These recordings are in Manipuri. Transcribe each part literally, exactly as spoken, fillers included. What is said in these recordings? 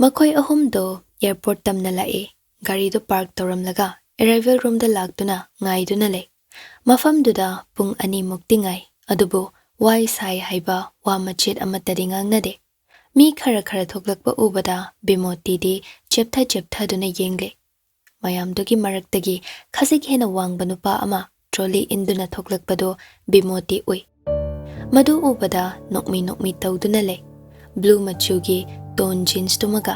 ꯃꯈꯣꯏ ꯑꯍꯨꯝꯗꯣ ꯑꯦꯌꯔꯄꯣꯔꯠ ꯇꯝꯅ ꯂꯥꯛꯏ꯫ ꯒꯥꯔꯤꯗꯨ ꯄꯥꯔꯛ ꯇꯧꯔꯝꯂꯒ ꯑꯦꯔꯥꯏꯚꯦꯜ ꯔꯨꯝꯗ ꯂꯥꯛꯇꯨꯅ ꯉꯥꯏꯗꯨꯅ ꯂꯩ꯫ ꯃꯐꯝꯗꯨꯗ ꯄꯨꯡ ꯑꯅꯤꯃꯨꯛꯇꯤ ꯉꯥꯏ, ꯑꯗꯨꯕꯨ ꯋꯥꯏ ꯁꯥꯏ ꯍꯥꯏꯕ ꯋꯥ ꯃꯆꯦꯠ ꯑꯃꯠꯇꯗꯤ ꯉꯥꯡꯅꯗꯦ꯫ ꯃꯤ ꯈꯔ ꯈꯔ ꯊꯣꯛꯂꯛꯄ ꯎꯕꯗ ꯕꯤꯃꯣꯇꯤꯗꯤ ꯆꯦꯞꯊ ꯆꯦꯞꯊꯗꯨꯅ ꯌꯦꯡꯂꯦ꯫ ꯃꯌꯥꯝꯗꯨꯒꯤ ꯃꯔꯛꯇꯒꯤ ꯈꯖꯤꯛ ꯍꯦꯟꯅ ꯋꯥꯡꯕ ꯅꯨꯄꯥ ꯑꯃ ꯇ꯭ꯔꯣꯂꯤ ꯏꯟꯗꯨꯅ ꯊꯣꯛꯂꯛꯄꯗꯨ ꯕꯤꯃꯣꯇꯤ ꯎꯏ꯫ ꯃꯗꯨ ꯎꯕꯗ ꯅꯣꯛꯃꯤ ꯅꯣꯛꯃꯤ ꯇꯧꯗꯨꯅ ꯂꯩ꯫ ꯕ꯭ꯂꯨ ꯃꯆꯨꯒꯤ ꯇꯣꯟ ꯖꯤꯟꯁꯇꯨꯃꯒ,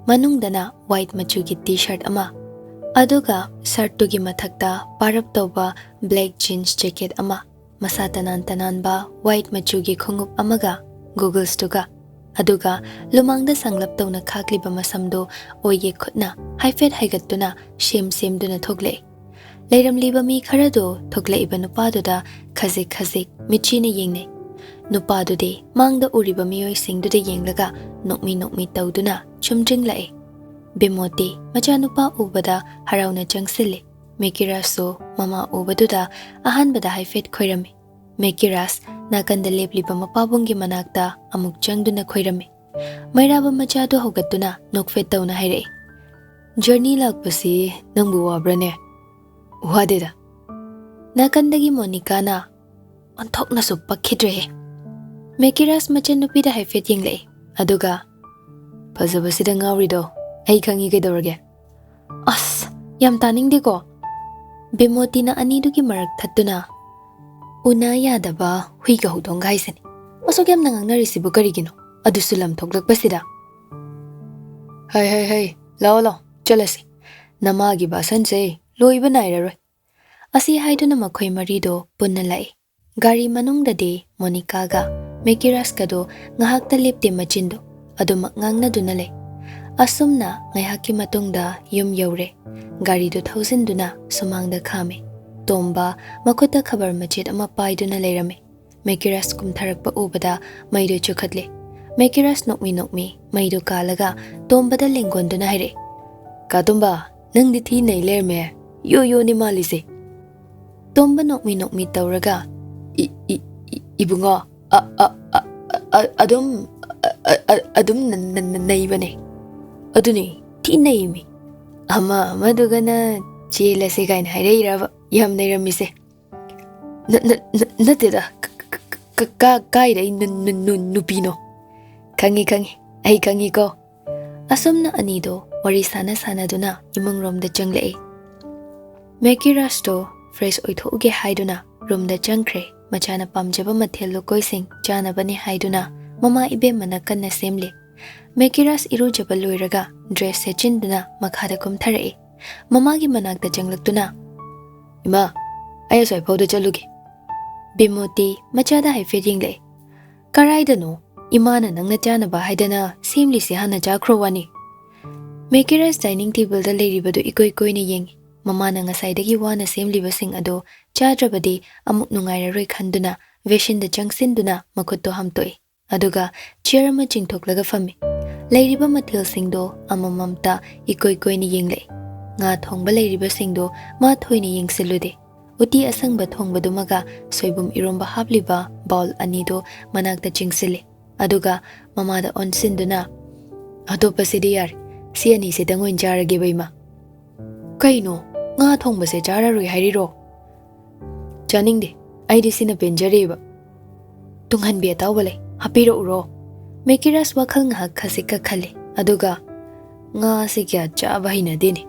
ꯃꯅꯨꯡꯗꯅ ꯋꯥꯏꯠ ꯃꯆꯨꯒꯤ ꯇꯤ ꯁꯥꯔꯠ ꯑꯃ, ꯑꯗꯨꯒ ꯁꯥꯔꯠꯇꯨꯒꯤ ꯃꯊꯛꯇ ꯄꯥꯔꯞ ꯇꯧꯕ ꯕ꯭ꯂꯦꯛ ꯖꯤꯟꯁ ꯖꯦꯀꯦꯠ ꯑꯃ, ꯃꯁꯥ ꯇꯅꯥꯟ ꯇꯅꯥꯟꯕ ꯋꯥꯏꯠ ꯃꯆꯨꯒꯤ ꯈꯣꯡꯎꯞ ꯑꯃꯒ, ꯒꯨꯒꯜꯁꯇꯨꯒ, ꯑꯗꯨꯒ ꯂꯨꯃꯥꯡꯗ ꯁꯪꯂꯞ ꯇꯧꯅ ꯈꯥꯛꯂꯤꯕ ꯃꯁꯝꯗꯨ ꯑꯣꯏꯒꯤ ꯈꯨꯠꯅ ꯍꯥꯏꯐꯦꯠ ꯍꯥꯏꯒꯠꯇꯨꯅ ꯁꯦꯝ ꯁꯦꯝꯗꯨꯅ ꯊꯣꯛꯂꯛꯏ꯫ ꯂꯩꯔꯝꯂꯤꯕ ꯃꯤ ꯈꯔꯗꯨ ꯊꯣꯛꯂꯛꯏꯕ ꯅꯨꯄꯥꯗꯨꯗ ꯈꯖꯤꯛ ꯈꯖꯤꯛ ꯃꯤꯠꯆꯤꯅ ꯌꯦꯡꯅꯩ꯫ ꯅꯨꯄꯥꯗꯨꯗꯤ ꯃꯥꯡꯗ ꯎꯔꯤꯕ ꯃꯤꯑꯣꯏꯁꯤꯡꯗꯨꯗ ꯌꯦꯡꯂꯒ ꯅꯣꯛꯃꯤ ꯅꯣꯛꯃꯤ ꯇꯧꯗꯨꯅ ꯆꯨꯝꯗ꯭ꯔꯤꯡꯂꯛꯏ꯫ ꯕꯤꯃꯣꯇꯤ ꯃꯆꯥꯅꯨꯄꯥ ꯎꯕꯗ ꯍꯔꯥꯎꯅ ꯆꯪꯁꯤꯜꯂꯤ꯫ ꯃꯦꯀꯤꯔꯥꯁꯁꯨ ꯃꯃꯥ ꯎꯕꯗꯨꯗ ꯑꯍꯥꯟꯕꯗ ꯍꯥꯏꯐꯦꯠ ꯈꯣꯏꯔꯝꯃꯤ꯫ ꯃꯦꯀꯤꯔꯥꯁ ꯅꯥꯀꯟꯗ ꯂꯦꯞꯂꯤꯕ ꯃꯄꯥꯕꯨꯡꯒꯤ ꯃꯅꯥꯛꯇ ꯑꯃꯨꯛ ꯆꯪꯗꯨꯅ ꯈꯣꯏꯔꯝꯃꯤ꯫ ꯃꯩꯔꯥꯕ ꯃꯆꯥꯗꯨ ꯍꯧꯒꯠꯇꯨꯅ ꯅꯣꯛꯐꯦꯠ ꯇꯧꯅ ꯍꯥꯏꯔꯛꯏ, "ꯖꯔꯅꯤ ꯂꯥꯛꯄꯁꯤ ꯅꯪꯕꯨ ꯋꯥꯕ꯭ꯔꯅꯦ?" "ꯋꯥꯗꯦꯗ꯫" ꯅꯥꯀꯟꯗꯒꯤ ꯃꯣꯅꯤꯀꯥꯅ, "ꯑꯣꯟꯊꯣꯛꯅꯁꯨ ꯄꯛꯈꯤꯗ꯭ꯔꯦꯍꯦ꯫" ꯃꯦꯀꯤꯔꯥꯁ ꯃꯆꯟꯅꯨꯄꯤꯗ ꯍꯥꯏꯐꯦꯠ ꯌꯦꯡꯂꯛꯏ, ꯑꯗꯨꯒ, "ꯐꯖꯕꯁꯤꯗ ꯉꯥꯎꯔꯤꯗꯣ ꯑꯩ ꯈꯪꯉꯤ, ꯀꯩꯗꯧꯔꯒꯦ?" "ꯑꯁ, ꯌꯥꯝ ꯇꯥꯅꯤꯡꯗꯦꯀꯣ꯫" ꯕꯤꯃꯣꯇꯤꯅ ꯑꯅꯤꯗꯨꯒꯤ ꯃꯔꯛ ꯊꯠꯇꯨꯅ, "ꯎꯅ ꯌꯥꯗꯕ ꯍꯨꯏꯒ ꯍꯧꯗꯣꯡꯒ ꯍꯥꯏꯁꯤꯅꯤ꯫ ꯑꯁꯨꯛ ꯌꯥꯝꯅ ꯉꯥꯡꯅꯔꯤꯁꯤꯕꯨ ꯀꯔꯤꯒꯤꯅꯣ? ꯑꯗꯨꯁꯨ ꯂꯝ ꯊꯣꯛꯂꯛꯄꯁꯤꯗ꯫" "ꯍꯩ, ꯍꯩ, ꯍꯩ, ꯂꯥꯛꯑꯣ, ꯂꯥꯛꯑꯣ, ꯆꯠꯂꯁꯤ꯫ ꯅꯃꯥꯒꯤ ꯕꯥꯁꯟꯁꯦ ꯂꯣꯏꯕ ꯅꯥꯏꯔꯔꯣꯏ꯫" ꯑꯁꯤ ꯍꯥꯏꯗꯨꯅ ꯃꯈꯣꯏ ꯃꯔꯤꯗꯣ ꯄꯨꯟꯅ ꯂꯥꯛꯏ꯫ ꯒꯥꯔꯤ ꯃꯅꯨꯡꯗꯗꯤ ꯃꯣꯅꯤꯀꯥꯒ ꯃꯦꯀꯤꯔꯥꯁꯀꯗꯣ ꯉꯥꯏꯍꯥꯛꯇ ꯂꯦꯞꯇꯦ ꯃꯆꯤꯟꯗꯣ ꯑꯗꯨꯃꯛ ꯉꯥꯡꯅꯗꯨꯅ ꯂꯩ꯫ ꯑꯁꯨꯝꯅ ꯉꯥꯏꯍꯥꯛꯀꯤ ꯃꯇꯨꯡꯗ ꯌꯨꯝ ꯌꯧꯔꯦ꯫ ꯒꯥꯔꯤꯗꯨ ꯊꯧꯖꯤꯟꯗꯨꯅ ꯁꯨꯃꯥꯡꯗ ꯈꯥꯝꯃꯦ꯫ ꯇꯣꯝꯕ ꯃꯈꯨꯠꯇ ꯈꯕꯔ ꯃꯆꯦꯠ ꯑꯃ ꯄꯥꯏꯗꯨꯅ ꯂꯩꯔꯝꯃꯤ꯫ ꯃꯦꯀꯤꯔꯥꯁ ꯀꯨꯝꯊꯔꯛꯄ ꯎꯕꯗ ꯃꯩꯗꯨ ꯆꯨꯈꯠꯂꯦ꯫ ꯃꯦꯀꯤꯔꯥꯁ ꯅꯣꯛꯃꯤ ꯅꯣꯛꯃꯤ ꯃꯩꯗꯨ ꯀꯥꯜꯂꯒ ꯇꯣꯝꯕꯗ ꯂꯦꯡꯒꯣꯟꯗꯨꯅ ꯍꯥꯏꯔꯛꯑꯦ, "ꯀꯥ ꯇꯣꯝꯕ, ꯅꯪꯗꯤ ꯊꯤ ꯅꯩ ꯂꯩꯔꯝꯃꯦ꯫ ꯌꯣ ꯌꯣꯅꯤ ꯃꯥꯜꯂꯤꯁꯦ꯫" ꯇꯣꯝꯕ ꯅꯣꯛꯃꯤ ꯅꯣꯛꯃꯤ ꯇꯧꯔꯒ, "ꯏ-, ꯏ-, ꯏ-, ꯏꯕꯨꯡꯉꯣ, ꯑ-, ꯑ-, ꯑ-, ꯑ-, ꯑ-, ꯑꯗꯨꯝ, ꯑ-, ꯑ- ꯑ- ꯑꯗꯨꯝ ꯅ- ꯅ- ꯅ- ꯅꯩꯕꯅꯦ꯫ ꯑꯗꯨꯅꯤ, ꯊꯤ ꯅꯩꯃꯤ꯫ ꯑꯃ ꯑꯃꯗꯨꯒꯅ ꯆꯦꯜꯂꯁꯦ ꯀꯥꯏꯅ ꯍꯥꯏꯔꯛꯏꯔꯕ ꯌꯥꯝ ꯅꯩꯔꯝꯃꯤꯁꯦ? ꯅ- ꯅ- ꯅ- ꯅꯠꯇꯦꯗ꯫ ꯀ- ꯀ- ꯀ- ꯀ- ꯀ- ꯀꯥꯏꯗꯩ ꯅꯨ- ꯅꯨ- ꯅꯨ- ꯅꯨꯄꯤꯅꯣ? ꯈꯪꯉꯤ, ꯈꯪꯉꯤ, ꯑꯩ ꯈꯪꯉꯤꯀꯣ꯫ ꯑꯁꯨꯝꯅ ꯑꯅꯤꯗꯣ ꯋꯥꯔꯤ ꯁꯥꯟꯅ ꯁꯥꯟꯅꯗꯨꯅ ꯏꯃꯨꯡꯔꯣꯝꯗ ꯆꯪꯂꯛꯑꯦ꯫ ꯃꯦꯀꯤꯔꯥꯁꯇꯣ ꯐ꯭ꯔꯦꯁ ꯑꯣꯏꯊꯣꯛꯎꯒꯦ ꯍꯥꯏꯗꯨꯅ ꯔꯨꯝꯗ ꯆꯪꯈ꯭ꯔꯦ꯫ ꯃꯆꯥꯅ ꯄꯥꯝꯖꯕ ꯃꯊꯦꯜ ꯂꯨꯀꯣꯏꯁꯤꯡ ꯆꯥꯅꯕꯅꯤ ꯍꯥꯏꯗꯨꯅ ꯃꯃꯥ ꯏꯕꯦꯝꯃꯅ ꯀꯟꯅ ꯁꯦꯝꯂꯤ꯫ ꯃꯦꯀꯤꯔꯥꯁ ꯏꯔꯨꯖꯕ ꯂꯣꯏꯔꯒ ꯗ꯭ꯔꯦꯁ ꯁꯦꯠꯆꯤꯟꯗꯨꯅ ꯃꯈꯥꯗ ꯀꯨꯝꯊꯔꯛꯏ꯫ ꯃꯃꯥꯒꯤ ꯃꯅꯥꯛꯇ ꯆꯪꯂꯛꯇꯨꯅ, "ꯏꯃꯥ, ꯑꯩ ꯑꯁ꯭ꯋꯥꯏꯐꯥꯎꯗ ꯆꯠꯂꯨꯒꯦ꯫" ꯕꯤꯃꯣꯇꯤ ꯃꯆꯥꯗ ꯍꯥꯏꯐꯦꯠ ꯌꯦꯡꯂꯛꯏ꯫ "ꯀꯔꯥꯏꯗꯅꯣ? ꯏꯃꯥꯅ ꯅꯪꯅ ꯆꯥꯅꯕ ꯍꯥꯏꯗꯅ ꯁꯦꯝꯂꯤꯁꯦ ꯍꯥꯟꯅ ꯆꯥꯈ꯭ꯔꯣ ꯋꯥꯅꯤ꯫" ꯃꯦꯀꯤꯔꯥꯁ ꯗꯥꯏꯅꯤꯡ ꯇꯦꯕꯜꯗ ꯂꯩꯔꯤꯕꯗꯨ ꯏꯀꯣꯏ ꯀꯣꯏꯅ ꯌꯦꯡꯏ꯫ ꯃꯃꯥꯅ ꯉꯁꯥꯏꯗꯒꯤ ꯋꯥꯅ ꯁꯦꯝꯂꯤꯕꯁꯤꯡ ꯑꯗꯨ ꯆꯥꯗ꯭ꯔꯕꯗꯤ ꯑꯃꯨꯛ ꯅꯨꯡꯉꯥꯏꯔꯔꯣꯏ ꯈꯟꯗꯨꯅ ꯕꯦꯁꯤꯟꯗ ꯆꯪꯁꯤꯟꯗꯨꯅ ꯃꯈꯨꯠꯇꯣ ꯍꯥꯝꯇꯣꯛꯏ꯫ ꯑꯗꯨꯒ ꯆꯤꯌꯔ ꯑꯃ ꯆꯤꯡꯊꯣꯛꯂꯒ ꯐꯝꯃꯤ꯫ ꯂꯩꯔꯤꯕ ꯃꯊꯦꯜꯁꯤꯡꯗꯣ ꯑꯃꯃꯝꯇ ꯏꯀꯣꯏ ꯀꯣꯏꯅ ꯌꯦꯡꯂꯛꯏ꯫ ꯉꯥ ꯊꯣꯡꯕ ꯂꯩꯔꯤꯕꯁꯤꯡꯗꯣ ꯃꯥ ꯊꯣꯏꯅ ꯌꯦꯡꯁꯤꯜꯂꯨꯗꯦ꯫ ꯎꯇꯤ ꯑꯁꯪꯕ ꯊꯣꯡꯕꯗꯨꯃꯒ ꯁꯣꯏꯕꯨꯝ ꯏꯔꯣꯝꯕ ꯍꯥꯞꯂꯤꯕ ꯕꯥꯎꯜ ꯑꯅꯤꯗꯣ ꯃꯅꯥꯛꯇ ꯆꯤꯡꯁꯤꯜꯂꯤ꯫ ꯑꯗꯨꯒ ꯃꯃꯥꯗ ꯑꯣꯟꯁꯤꯟꯗꯨꯅ, "ꯑꯇꯣꯞꯄꯁꯤꯗꯤ ꯌꯥꯔꯦ, ꯁꯤ ꯑꯅꯤꯁꯤꯗꯪ ꯑꯣꯏꯅ ꯆꯥꯔꯒꯦꯕ, ꯏꯃꯥ꯫" "ꯀꯩꯅꯣ, ꯉꯥ ꯊꯣꯡꯕꯁꯦ ꯆꯥꯔꯔꯣꯏ ꯍꯥꯏꯔꯤꯔꯣ?" "ꯆꯥꯅꯤꯡꯗꯦ, ꯑꯩꯗꯤ ꯁꯤꯅ ꯄꯦꯟꯖꯔꯦꯕ꯫" "ꯇꯨꯡꯍꯟꯕꯤ ꯑꯇꯥꯎꯕ ꯂꯩ, ꯍꯥꯞꯄꯤꯔꯛꯎꯔꯣ?" ꯃꯦꯀꯤꯔꯥꯁ ꯋꯥꯈꯜ ꯉꯥꯏꯍꯥꯛ ꯈꯖꯤꯛꯀ ꯈꯜꯂꯤ, ꯑꯗꯨꯒ, "ꯉꯥꯁꯦ ꯀꯌꯥ ꯆꯥꯕ ꯍꯩꯅꯗꯦꯅꯦ꯫"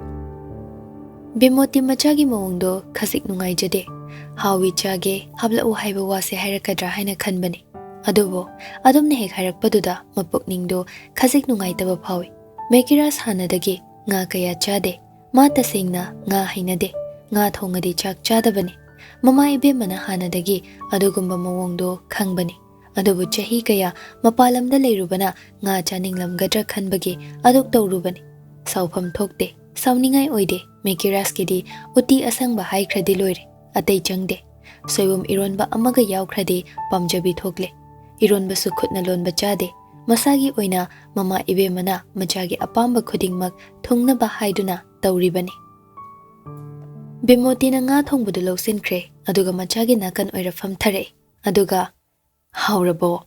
ꯕꯤꯃꯣꯇꯤ ꯃꯆꯥꯒꯤ ꯃꯑꯣꯡꯗꯣ ꯈꯖꯤꯛ ꯅꯨꯡꯉꯥꯏꯖꯗꯦ꯫ "ꯍꯥꯎꯏ ꯆꯥꯒꯦ, ꯍꯥꯞꯂꯛꯎ ꯍꯥꯏꯕ ꯋꯥꯁꯦ ꯍꯥꯏꯔꯛꯀꯗ꯭ꯔꯥ ꯍꯥꯏꯅ ꯈꯟꯕꯅꯤ꯫ ꯑꯗꯨꯕꯨ ꯑꯗꯨꯝꯅ ꯍꯦꯛ ꯍꯥꯏꯔꯛꯄꯗꯨꯗ ꯃꯄꯨꯛꯅꯤꯡꯗꯣ ꯈꯖꯤꯛ ꯅꯨꯡꯉꯥꯏꯇꯕ ꯐꯥꯎꯏ꯫ ꯃꯦꯀꯤꯔꯥꯁ ꯍꯥꯟꯅꯗꯒꯤ ꯉꯥ ꯀꯌꯥ ꯆꯥꯗꯦ꯫ ꯃꯥ ꯇꯁꯦꯡꯅ ꯉꯥ ꯍꯩꯅꯗꯦ꯫ ꯉꯥ ꯊꯣꯡꯉꯗꯤ ꯆꯥꯛ ꯆꯥꯗꯕꯅꯤ꯫ ꯃꯃꯥ ꯏꯕꯦꯝꯃꯅ ꯍꯥꯟꯅꯗꯒꯤ ꯑꯗꯨꯒꯨꯝꯕ ꯃꯑꯣꯡꯗꯣ ꯈꯪꯕꯅꯤ꯫ ꯑꯗꯨꯕꯨ ꯆꯍꯤ ꯀꯌꯥ ꯃꯄꯥꯟ ꯂꯝꯗ ꯂꯩꯔꯨꯕꯅ ꯉꯥ ꯆꯥꯅꯤꯡꯂꯝꯒꯗ꯭ꯔꯥ ꯈꯟꯕꯒꯤ ꯑꯗꯨꯛ ꯇꯧꯔꯨꯕꯅꯤ꯫ ꯁꯥꯎꯐꯝ ꯊꯣꯛꯇꯦ, ꯁꯥꯎꯅꯤꯡꯉꯥꯏ ꯑꯣꯏꯗꯦ꯫ ꯃꯦꯀꯤꯔꯥꯁꯀꯤꯗꯤ ꯎꯇꯤ ꯑꯁꯪꯕ ꯍꯥꯏꯈ꯭ꯔꯗꯤ ꯂꯣꯏꯔꯦ, ꯑꯇꯩ ꯆꯪꯗꯦ꯫ ꯁꯣꯏꯕꯨꯝ ꯏꯔꯣꯟꯕ ꯑꯃꯒ ꯌꯥꯎꯈ꯭ꯔꯗꯤ ꯄꯥꯝꯖꯕꯤ ꯊꯣꯛꯂꯦ꯫ ꯏꯔꯣꯟꯕꯁꯨ ꯈꯨꯠꯅ ꯂꯣꯟꯕ ꯆꯥꯗꯦ꯫ ꯃꯁꯥꯒꯤ ꯑꯣꯏꯅ ꯃꯃꯥ ꯏꯕꯦꯝꯃꯅ ꯃꯆꯥꯒꯤ ꯑꯄꯥꯝꯕ ꯈꯨꯗꯤꯡꯃꯛ ꯊꯨꯡꯅꯕ ꯍꯥꯏꯗꯨꯅ ꯇꯧꯔꯤꯕꯅꯤ꯫ ꯕꯤꯃꯣꯇꯤꯅ ꯉꯥ ꯊꯣꯡꯕꯗꯨ ꯂꯧꯁꯤꯟꯈ꯭ꯔꯦ, ꯑꯗꯨꯒ ꯃꯆꯥꯒꯤ ꯅꯥꯀꯟ ꯑꯣꯏꯔ ꯐꯝꯊꯔꯛꯏ꯫ ꯑꯗꯨꯒ, "ꯍꯥꯎꯔꯕꯣ?"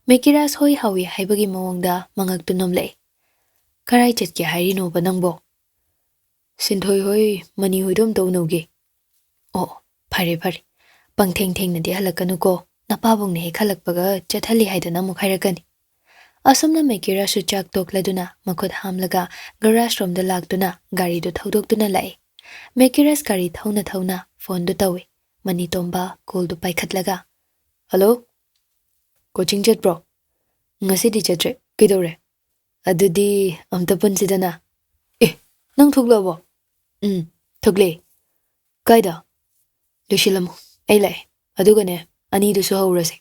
ꯃꯦꯀꯤꯔꯥꯁ ꯍꯣꯏ ꯍꯥꯎꯏ ꯍꯥꯏꯕꯒꯤ ꯃꯑꯣꯡꯗ ꯃꯉꯛꯇꯨ ꯅꯣꯝꯂꯛꯏ꯫ "ꯀꯔꯥꯏ ꯆꯠꯀꯦ ꯍꯥꯏꯔꯤꯅꯣꯕ ꯅꯪꯕꯣ?" "ꯁꯤꯟꯊꯣꯏ ꯍꯣꯏ, ꯃꯅꯤ ꯍꯣꯏꯗꯣ ꯑꯝꯇ ꯎꯅꯧꯒꯦ꯫" "ꯑꯣ, ꯐꯔꯦ ꯐꯔꯦ꯫ ꯄꯪꯊꯦꯡ ꯊꯦꯡꯅꯗꯤ ꯍꯜꯂꯛꯀꯅꯨꯀꯣ꯫ ꯅꯄꯥꯕꯨꯡꯅ ꯍꯦꯛ ꯍꯜꯂꯛꯄꯒ ꯆꯠꯍꯜꯂꯤ ꯍꯥꯏꯗꯅ ꯑꯃꯨꯛ ꯍꯥꯏꯔꯛꯀꯅꯤ꯫" ꯑꯁꯨꯝꯅ ꯃꯦꯀꯤꯔꯥꯁꯁꯨ ꯆꯥꯛ ꯇꯣꯛꯂꯗꯨꯅ ꯃꯈꯨꯠ ꯍꯥꯝꯂꯒ ꯒꯔꯥꯖ ꯔꯣꯝꯗ ꯂꯥꯛꯇꯨꯅ ꯒꯥꯔꯤꯗꯨ ꯊꯧꯗꯣꯛꯇꯨꯅ ꯂꯥꯛꯏ꯫ ꯃꯦꯀꯤꯔꯥꯁ ꯒꯥꯔꯤ ꯊꯧꯅ ꯊꯧꯅ ꯐꯣꯟꯗꯨ ꯇꯧꯏ꯫ ꯃꯅꯤꯇꯣꯝꯕ ꯀꯣꯜꯗꯨ ꯄꯥꯏꯈꯠꯂꯒ, "ꯍꯜꯂꯣ? ꯀꯣꯆꯤꯡ ꯆꯠꯄ꯭ꯔꯣ?" "ꯉꯁꯤꯗꯤ ꯆꯠꯇ꯭ꯔꯦ꯫ ꯀꯩꯗꯧꯔꯦ?" "ꯑꯗꯨꯗꯤ ꯑꯝꯇ ꯄꯨꯟꯁꯤꯗꯅ꯫" "ꯑꯦ, ꯅꯪ ꯊꯣꯛꯂꯛꯑꯕꯣ?" "ꯎꯝ, ꯊꯣꯛꯂꯛꯑꯦ꯫" "ꯀꯥꯏꯗ?" "ꯂꯣꯏꯁꯤꯜꯂꯝꯃꯣ, ꯑꯩ ꯂꯥꯛꯑꯦ꯫ ꯑꯗꯨꯒꯅꯦ, ꯑꯅꯤꯗꯨꯁꯨ ꯍꯧꯔꯁꯦ꯫"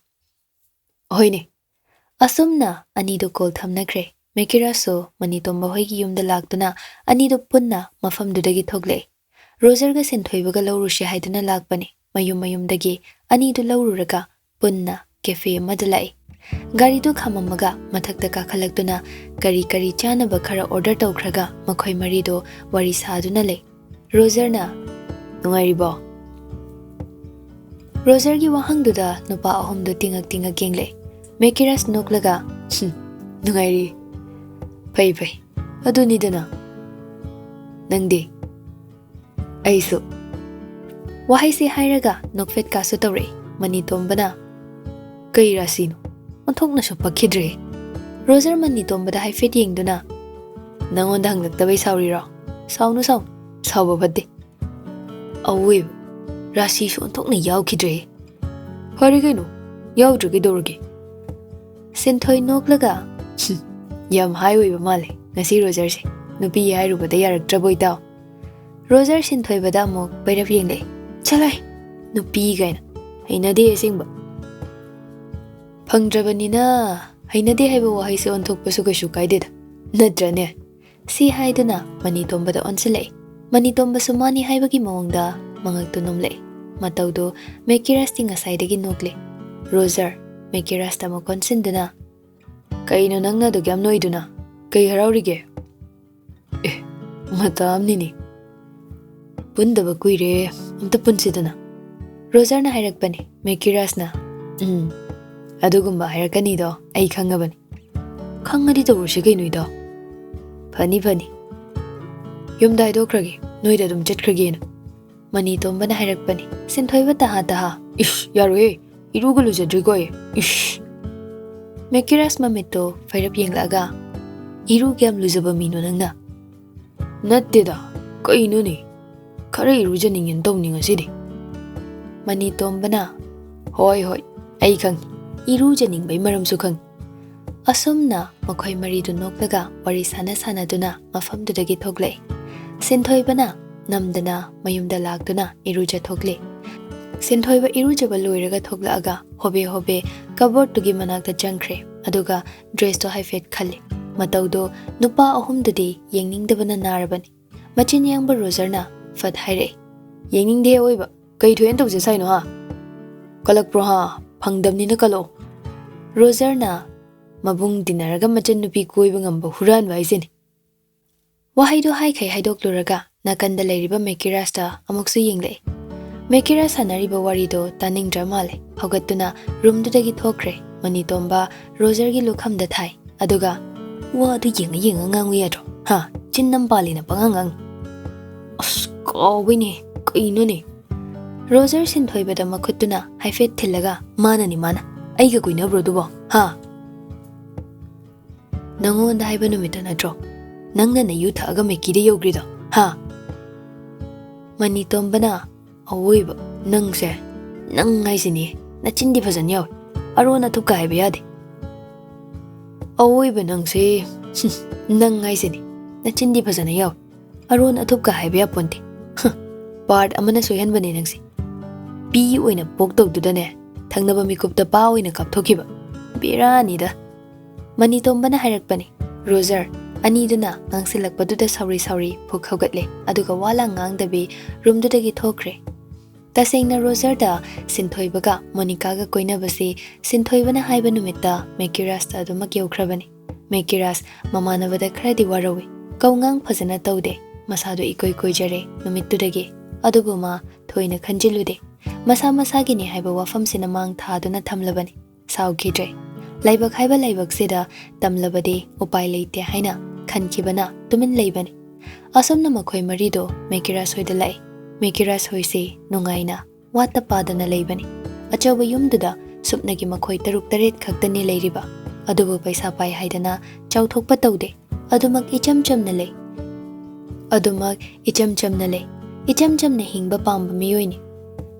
"ꯍꯣꯏꯅꯦ꯫" ꯑꯁꯨꯝꯅ ꯑꯅꯤꯗꯨ ꯀꯣꯜ ꯊꯝꯅꯈ꯭ꯔꯦ꯫ ꯃꯦꯀꯤꯔꯥꯁꯁꯨ ꯃꯅꯤꯇꯣꯝꯕ ꯍꯣꯏꯒꯤ ꯌꯨꯝꯗ ꯂꯥꯛꯇꯨꯅ ꯑꯅꯤꯗꯨ ꯄꯨꯟꯅ ꯃꯐꯝꯗꯨꯗꯒꯤ ꯊꯣꯛꯂꯛꯏ꯫ ꯔꯣꯖꯔꯒ ꯁꯤꯟꯊꯣꯏꯕꯒ ꯂꯧꯔꯨꯁꯤ ꯍꯥꯏꯗꯨꯅ ꯂꯥꯛꯄꯅꯤ꯫ ꯃꯌꯨꯝ ꯃꯌꯨꯝꯗꯒꯤ ꯑꯅꯤꯗꯨ ꯂꯧꯔꯨꯔꯒ ꯄꯨꯟꯅ ꯀꯦꯐꯦ ꯑꯃꯗ ꯂꯥꯛꯏ꯫ ꯒꯥꯔꯤꯗꯨ ꯈꯥꯝꯃꯝꯃꯒ ꯃꯊꯛꯇ ꯀꯥꯈꯠꯂꯛꯇꯨꯅ ꯀꯔꯤ ꯀꯔꯤ ꯆꯥꯅꯕ ꯈꯔ ꯑꯣꯔꯗꯔ ꯇꯧꯈ꯭ꯔꯒ ꯃꯈꯣꯏ ꯃꯔꯤꯗꯣ ꯋꯥꯔꯤ ꯁꯥꯗꯨꯅ ꯂꯩ꯫ ꯔꯣꯖꯔꯅ, "ꯅꯨꯡꯉꯥꯏꯔꯤꯕꯣ?" ꯔꯣꯖꯔꯒꯤ ꯋꯥꯍꯪꯗꯨꯗ ꯅꯨꯄꯥ ꯑꯍꯨꯝꯗꯨ ꯇꯤꯉꯛ ꯇꯤꯉꯛ ꯌꯦꯡꯂꯛꯏ꯫ ꯃꯦꯀꯤꯔꯥꯁ ꯅꯣꯛꯂꯒ, "ꯍꯨꯝ, ꯅꯨꯡꯉꯥꯏꯔꯤ꯫" "ꯐꯩ ꯐꯩ, ꯑꯗꯨꯅꯤꯗꯅ꯫ ꯅꯪꯗꯤ?" "ꯑꯩꯁꯨ꯫" ꯋꯥꯍꯩꯁꯤ ꯍꯥꯏꯔꯒ ꯅꯣꯛꯐꯦꯠꯀꯥꯁꯨ ꯇꯧꯔꯛꯏ꯫ ꯃꯅꯤꯇꯣꯝꯕꯅ, "ꯀꯩ ꯔꯥꯁꯤꯅꯣ? ꯑꯣꯟꯊꯣꯛꯅꯁꯨ ꯄꯛꯈꯤꯗ꯭ꯔꯦ꯫" ꯔꯣꯖꯔ ꯃꯅꯤꯇꯣꯝꯕꯗ ꯍꯥꯏꯐꯦꯠ ꯌꯦꯡꯗꯨꯅ, "ꯅꯪꯉꯣꯟꯗ ꯍꯪꯂꯛꯇꯕꯩ ꯁꯥꯎꯔꯤꯔꯣ? ꯁꯥꯎꯅꯨ ꯁꯥꯎꯅꯨ, ꯁꯥꯎꯕ ꯐꯠꯇꯦ꯫ ꯑꯋꯣꯏꯕ, ꯔꯥꯁꯤꯁꯨ ꯑꯣꯟꯊꯣꯛꯅ ꯌꯥꯎꯈꯤꯗ꯭ꯔꯦ꯫" "ꯐꯔꯦ ꯀꯩꯅꯣ, ꯌꯥꯎꯗ꯭ꯔ ꯀꯩꯗꯧꯔꯒꯦ?" ꯁꯤꯟꯊꯣꯏ ꯅꯣꯛꯂꯒ, "ꯍꯨꯝ, ꯌꯥꯝ ꯍꯥꯏ ꯑꯣꯏꯕ ꯃꯥꯜꯂꯦ ꯉꯁꯤ ꯔꯣꯖꯔꯁꯦ꯫ ꯅꯨꯄꯤ ꯍꯥꯏꯔꯨꯕꯗ ꯌꯥꯔꯛꯇ꯭ꯔꯕꯣ ꯏꯇꯥꯎ?" ꯔꯣꯖꯔ ꯁꯤꯟꯊꯣꯏꯕꯗ ꯑꯃꯨꯛ ꯄꯩꯔꯞ ꯌꯦꯡꯂꯛꯏ꯫ "ꯆꯠꯂꯣꯍꯦ, ꯅꯨꯄꯤ ꯀꯥꯏꯅ꯫ ꯍꯩꯅꯗꯦ ꯑꯁꯦꯡꯕ꯫ ꯐꯪꯗ꯭ꯔꯕꯅꯤꯅ ꯍꯩꯅꯗꯦ ꯍꯥꯏꯕ ꯋꯥꯍꯩꯁꯦ ꯑꯣꯟꯊꯣꯛꯄꯁꯨ ꯀꯩꯁꯨ ꯀꯥꯏꯗꯦꯗ, ꯅꯠꯇ꯭ꯔꯅꯦ?" ꯁꯤ ꯍꯥꯏꯗꯨꯅ ꯃꯅꯤꯇꯣꯝꯕꯗ ꯑꯣꯟꯁꯤꯜꯂꯛꯏ꯫ ꯃꯅꯤꯇꯣꯝꯕꯁꯨ ꯃꯥꯅꯤ ꯍꯥꯏꯕꯒꯤ ꯃꯑꯣꯡꯗ ꯃꯉꯛꯇꯨ ꯅꯣꯝꯂꯛꯏ꯫ ꯃꯇꯧꯗꯨ ꯃꯦꯀꯤꯔꯥꯁꯇꯤ ꯉꯁꯥꯏꯗꯒꯤ ꯅꯣꯛꯂꯤ꯫ ꯔꯣꯖꯔ ꯃꯦꯀꯤꯔꯥꯁꯇ ꯑꯃꯨꯛ ꯑꯣꯟꯁꯤꯟꯗꯨꯅ, "ꯀꯩꯅꯣ ꯅꯪꯅ ꯑꯗꯨꯛ ꯌꯥꯝ ꯅꯣꯏꯗꯨꯅ? ꯀꯩ ꯍꯔꯥꯎꯔꯤꯒꯦ?" "ꯑꯦ, ꯃꯇꯥ ꯑꯃꯅꯤꯅꯦ꯫ ꯄꯨꯟꯗꯕ ꯀꯨꯏꯔꯦ, ꯑꯝꯇ ꯄꯨꯟꯁꯤꯗꯅ꯫" ꯔꯣꯖꯔꯅ ꯍꯥꯏꯔꯛꯄꯅꯤ꯫ ꯃꯦꯀꯤꯔꯥꯁꯅ, "ꯎꯝ, ꯑꯗꯨꯒꯨꯝꯕ ꯍꯥꯏꯔꯛꯀꯅꯤꯗꯣ ꯑꯩ ꯈꯪꯉꯕꯅꯤ꯫ ꯈꯪꯉꯗꯤ ꯇꯧꯔꯨꯁꯤ ꯀꯩꯅꯣ, ꯏꯇꯥꯎ꯫ ꯐꯅꯤ, ꯐꯅꯤ꯫ ꯌꯨꯝꯗ ꯍꯥꯏꯗꯣꯛꯈ꯭ꯔꯒꯦ, ꯅꯣꯏꯗ ꯑꯗꯨꯝ ꯆꯠꯈ꯭ꯔꯒꯦꯅ꯫ ꯃꯅꯤꯇꯣꯝꯕꯅ ꯍꯥꯏꯔꯛꯄꯅꯤ꯫ ꯁꯤꯟꯊꯣꯏꯕ ꯇꯍꯥ ꯇꯍꯥ, "ꯏꯁ, ꯌꯥꯔꯣꯏꯌꯦ, ꯏꯔꯨꯒ ꯂꯨꯖꯗ꯭ꯔꯤꯀꯣ ꯑꯩ, ꯏꯁ!" ꯃꯦꯀꯤꯔꯥꯖ ꯃꯃꯤꯠꯇꯣ ꯐꯩꯔꯞ ꯌꯦꯡꯂꯛꯑꯒ, "ꯏꯔꯨ ꯀꯌꯥꯝ ꯂꯨꯖꯕ ꯃꯤꯅꯣ ꯅꯪꯅ?" "ꯅꯠꯇꯦꯗ, ꯀꯩꯅꯣꯅꯦ, ꯈꯔ ꯏꯔꯨꯖꯅꯤꯡꯉꯦꯅ ꯇꯧꯅꯤ ꯉꯁꯤꯗꯤ꯫" ꯃꯅꯤꯇꯣꯝꯕꯅ, "ꯍꯣꯏ, ꯍꯣꯏ, ꯑꯩ ꯈꯪꯉꯤ, ꯏꯔꯨꯖꯅꯤꯡꯕꯩ ꯃꯔꯝꯁꯨ ꯈꯪꯉꯤ꯫" ꯑꯁꯨꯝꯅ ꯃꯈꯣꯏ ꯃꯔꯤꯗꯨ ꯅꯣꯛꯂꯒ ꯋꯥꯔꯤ ꯁꯥꯟꯅ ꯁꯥꯟꯅꯗꯨꯅ ꯃꯐꯝꯗꯨꯗꯒꯤ ꯊꯣꯛꯂꯛꯏ꯫ ꯁꯤꯟꯊꯣꯏꯕꯅ ꯅꯝꯗꯅ ꯃꯌꯨꯝꯗ ꯂꯥꯛꯇꯨꯅ ꯏꯔꯨꯖꯊꯣꯛꯂꯦ꯫ ꯁꯤꯟꯊꯣꯏꯕ ꯏꯔꯨꯖꯕ ꯂꯣꯏꯔꯒ ꯊꯣꯛꯂꯛꯑꯒ ꯍꯣꯕꯦ ꯍꯣꯕꯦ ꯀꯕꯣꯔꯗꯇꯨꯒꯤ ꯃꯅꯥꯛꯇ ꯆꯪꯈ꯭ꯔꯦ, ꯑꯗꯨꯒ ꯗ꯭ꯔꯦꯁꯇꯣ ꯍꯥꯏꯐꯦꯠ ꯈꯜꯂꯦ꯫ ꯃꯇꯧꯗꯣ ꯅꯨꯄꯥ ꯑꯍꯨꯝꯗꯨꯗꯤ ꯌꯦꯡꯅꯤꯡꯗꯕꯅ ꯅꯥꯔꯕꯅꯤ꯫ ꯃꯆꯤꯟ ꯌꯥꯡꯕ ꯔꯣꯖꯔꯅ ꯐꯠ ꯍꯥꯏꯔꯛꯏ, "ꯌꯦꯡꯅꯤꯡꯗꯦ ꯑꯑꯣꯏꯕ, ꯀꯩ ꯊꯣꯛꯑꯦꯅ ꯇꯧꯖꯦ ꯁꯥꯏꯅꯣ, ꯍꯥ? ꯀꯜꯂꯛꯄ꯭ꯔꯣ, ꯍꯥ? ꯐꯪꯗꯝꯅꯤꯅ ꯀꯜꯂꯛꯑꯣ꯫" ꯔꯣꯖꯔꯅ ꯃꯕꯨꯡ ꯇꯤꯟꯅꯔꯒ ꯃꯆꯟꯅꯨꯄꯤ ꯀꯣꯏꯕ ꯉꯝꯕ ꯍꯨꯔꯥꯟꯕ ꯍꯥꯏꯁꯤꯅꯤ꯫ ꯋꯥꯍꯩꯗꯣ ꯍꯥꯏꯈꯩ ꯍꯥꯏꯗꯣꯛꯂꯨꯔꯒ ꯅꯥꯀꯟꯗ ꯂꯩꯔꯤꯕ ꯃꯦꯀꯤꯔꯥꯖꯇ ꯑꯃꯨꯛꯁꯨ ꯌꯦꯡꯂꯛꯏ꯫ ꯃꯦꯀꯤꯔꯥꯖ ꯁꯥꯟꯅꯔꯤꯕ ꯋꯥꯔꯤꯗꯣ ꯇꯥꯅꯤꯡꯗ꯭ꯔ ꯃꯥꯜꯂꯦ꯫ ꯍꯧꯒꯠꯇꯨꯅ ꯔꯨꯝꯗꯨꯗꯒꯤ ꯊꯣꯛꯈ꯭ꯔꯦ꯫ ꯃꯅꯤꯇꯣꯝꯕ ꯔꯣꯖꯔꯒꯤ ꯂꯨꯈꯝꯗ ꯊꯥꯏ, ꯑꯗꯨꯒ, "ꯋꯥꯗꯨ ꯌꯦꯡꯉ ꯌꯦꯡꯉ ꯉꯥꯡꯉꯨ ꯌꯥꯗ꯭ꯔꯣ? ꯍꯥ? ꯆꯤꯟ ꯑꯃ ꯄꯥꯜꯂꯤꯅ ꯄꯉꯥꯡ ꯉꯥꯡ꯫" "ꯑꯁ, ꯀꯥꯎꯕꯩꯅꯦ, ꯀꯩꯅꯣꯅꯦ?" ꯔꯣꯖꯔ ꯁꯤꯟꯊꯣꯏꯕꯗ ꯃꯈꯨꯠꯇꯨꯅ ꯍꯥꯏꯐꯦꯠ ꯊꯤꯜꯂꯒ, "ꯃꯥꯅꯅꯤ, ꯃꯥꯅ꯫ ꯑꯩꯒ ꯀꯣꯏꯅꯕ꯭ꯔꯣ ꯑꯗꯨꯕꯣ? ꯍꯥ?" "ꯅꯪꯉꯣꯟꯗ ꯍꯥꯏꯕ ꯅꯨꯃꯤꯠꯇ ꯅꯠꯇ꯭ꯔꯣ ꯅꯪꯅ ꯅꯌꯨ ꯊꯛꯑꯒ ꯃꯦꯀꯤꯗ ꯌꯧꯒ꯭ꯔꯤꯗꯣ? ꯍꯥ?" ꯃꯅꯤꯇꯣꯝꯕꯅ, "ꯑꯋꯣꯏꯕ, ꯅꯪꯁꯦ, ꯅꯪ ꯍꯥꯏꯁꯤꯅꯤ, ꯅꯆꯤꯟꯗꯤ ꯐꯖꯅ ꯌꯥꯎꯏ, ꯑꯔꯣꯟ ꯑꯊꯨꯞꯀ ꯍꯥꯏꯕ ꯌꯥꯗꯦ꯫ ꯑꯋꯣꯏꯕ ꯅꯪꯁꯦ, ꯍꯨꯝ, ꯅꯪ ꯍꯥꯏꯁꯤꯅꯤ, ꯅꯆꯤꯟꯗꯤ ꯐꯖꯅ ꯌꯥꯎꯏ, ꯑꯔꯣꯟ ꯑꯊꯨꯞꯀ ꯍꯥꯏꯕ ꯌꯥꯄꯣꯟꯇꯦ꯫ ꯍ, ꯄꯥꯔꯠ ꯑꯃꯅ ꯁꯣꯏꯍꯟꯕꯅꯦ ꯅꯪꯁꯦ꯫ ꯄꯤ ꯑꯣꯏꯅ ꯄꯣꯛ ꯇꯧꯗꯨꯗꯅꯦ, ꯊꯪꯅꯕ ꯃꯤꯀꯨꯞꯇ ꯄꯥ ꯑꯣꯏꯅ ꯀꯥꯞꯊꯣꯛꯈꯤꯕ꯫ ꯕꯦꯔꯥꯅꯤꯗ꯫" ꯃꯅꯤꯇꯣꯝꯕꯅ ꯍꯥꯏꯔꯛꯄꯅꯤ꯫ ꯔꯣꯖꯔ ꯑꯅꯤꯗꯨꯅ ꯉꯥꯡꯁꯤꯜꯂꯛꯄꯗꯨꯗ ꯁꯥꯎꯔꯤ ꯁꯥꯎꯔꯤ ꯐꯨꯛ ꯍꯧꯒꯠꯂꯦ, ꯑꯗꯨꯒ ꯋꯥ ꯂꯥꯡ ꯉꯥꯡꯗꯕꯤ ꯔꯨꯝꯗꯨꯗꯒꯤ ꯊꯣꯛꯈ꯭ꯔꯦ꯫ ꯇꯁꯦꯡꯅ ꯔꯣꯖꯔꯗ ꯁꯤꯟꯊꯣꯏꯕꯒ ꯃꯣꯅꯤꯀꯥꯒ ꯀꯣꯏꯅꯕꯁꯤ ꯁꯤꯟꯊꯣꯏꯕꯅ ꯍꯥꯏꯕ ꯅꯨꯃꯤꯠꯇ ꯃꯦꯀꯤꯔꯥꯖꯇ ꯑꯗꯨꯃꯛ ꯌꯧꯈ꯭ꯔꯕꯅꯤ꯫ ꯃꯦꯀꯤꯔꯥꯖ ꯃꯃꯥꯟꯅꯕꯗ ꯈꯔꯗꯤ ꯋꯥꯔꯧꯏ꯫ ꯀꯧꯉꯥꯡ ꯐꯖꯅ ꯇꯧꯗꯦ꯫ ꯃꯁꯥꯗꯣ ꯏꯀꯣꯏ ꯀꯣꯏꯖꯔꯦ ꯅꯨꯃꯤꯠꯇꯨꯗꯒꯤ꯫ ꯑꯗꯨꯕꯨ ꯃꯥ ꯊꯣꯏꯅ ꯈꯟꯖꯤꯜꯂꯨꯗꯦ꯫ ꯃꯁꯥ ꯃꯁꯥꯒꯤꯅꯤ ꯍꯥꯏꯕ ꯋꯥꯐꯝꯁꯤꯅ ꯃꯥꯡ ꯊꯥꯗꯨꯅ ꯊꯝꯂꯕꯅꯤ꯫ ꯁꯥꯎꯈꯤꯗ꯭ꯔꯦ꯫ ꯂꯥꯏꯕꯛ ꯍꯥꯏꯕ ꯂꯥꯏꯕꯛꯁꯤꯗ ꯇꯝꯂꯕꯗꯤ ꯎꯄꯥꯏ ꯂꯩꯇꯦ ꯍꯥꯏꯅ ꯈꯟꯈꯤꯕꯅ ꯇꯨꯃꯤꯟ ꯂꯩꯕꯅꯤ꯫ ꯑꯁꯨꯝꯅ ꯃꯈꯣꯏ ꯃꯔꯤꯗꯣ ꯃꯦꯀꯤꯔꯥꯁ ꯍꯣꯏꯗ ꯂꯥꯛꯏ꯫ ꯃꯦꯀꯤꯔꯥꯁ ꯍꯣꯏꯁꯤ ꯅꯨꯡꯉꯥꯏꯅ ꯋꯥꯠꯇ ꯄꯥꯗꯅ ꯂꯩꯕꯅꯤ꯫ ꯑꯆꯧꯕ ꯌꯨꯝꯗꯨꯗ ꯁꯨꯞꯅꯒꯤ ꯃꯈꯣꯏ ꯇꯔꯨꯛ ꯇꯔꯦꯠ ꯈꯛꯇꯅꯤ ꯂꯩꯔꯤꯕ꯫ ꯑꯗꯨꯕꯨ ꯄꯩꯁꯥ ꯄꯥꯏ ꯍꯥꯏꯗꯅ ꯆꯥꯎꯊꯣꯛꯄ ꯇꯧꯗꯦ꯫ ꯑꯗꯨꯃꯛ ꯏꯆꯝ ꯆꯝꯅ ꯂꯩ꯫ ꯑꯗꯨꯃꯛ ꯏꯆꯝ ꯆꯝꯅ ꯂꯩ꯫ ꯏꯆꯝ ꯆꯝꯅ ꯍꯤꯡꯕ ꯄꯥꯝꯕ ꯃꯤꯑꯣꯏꯅꯤ꯫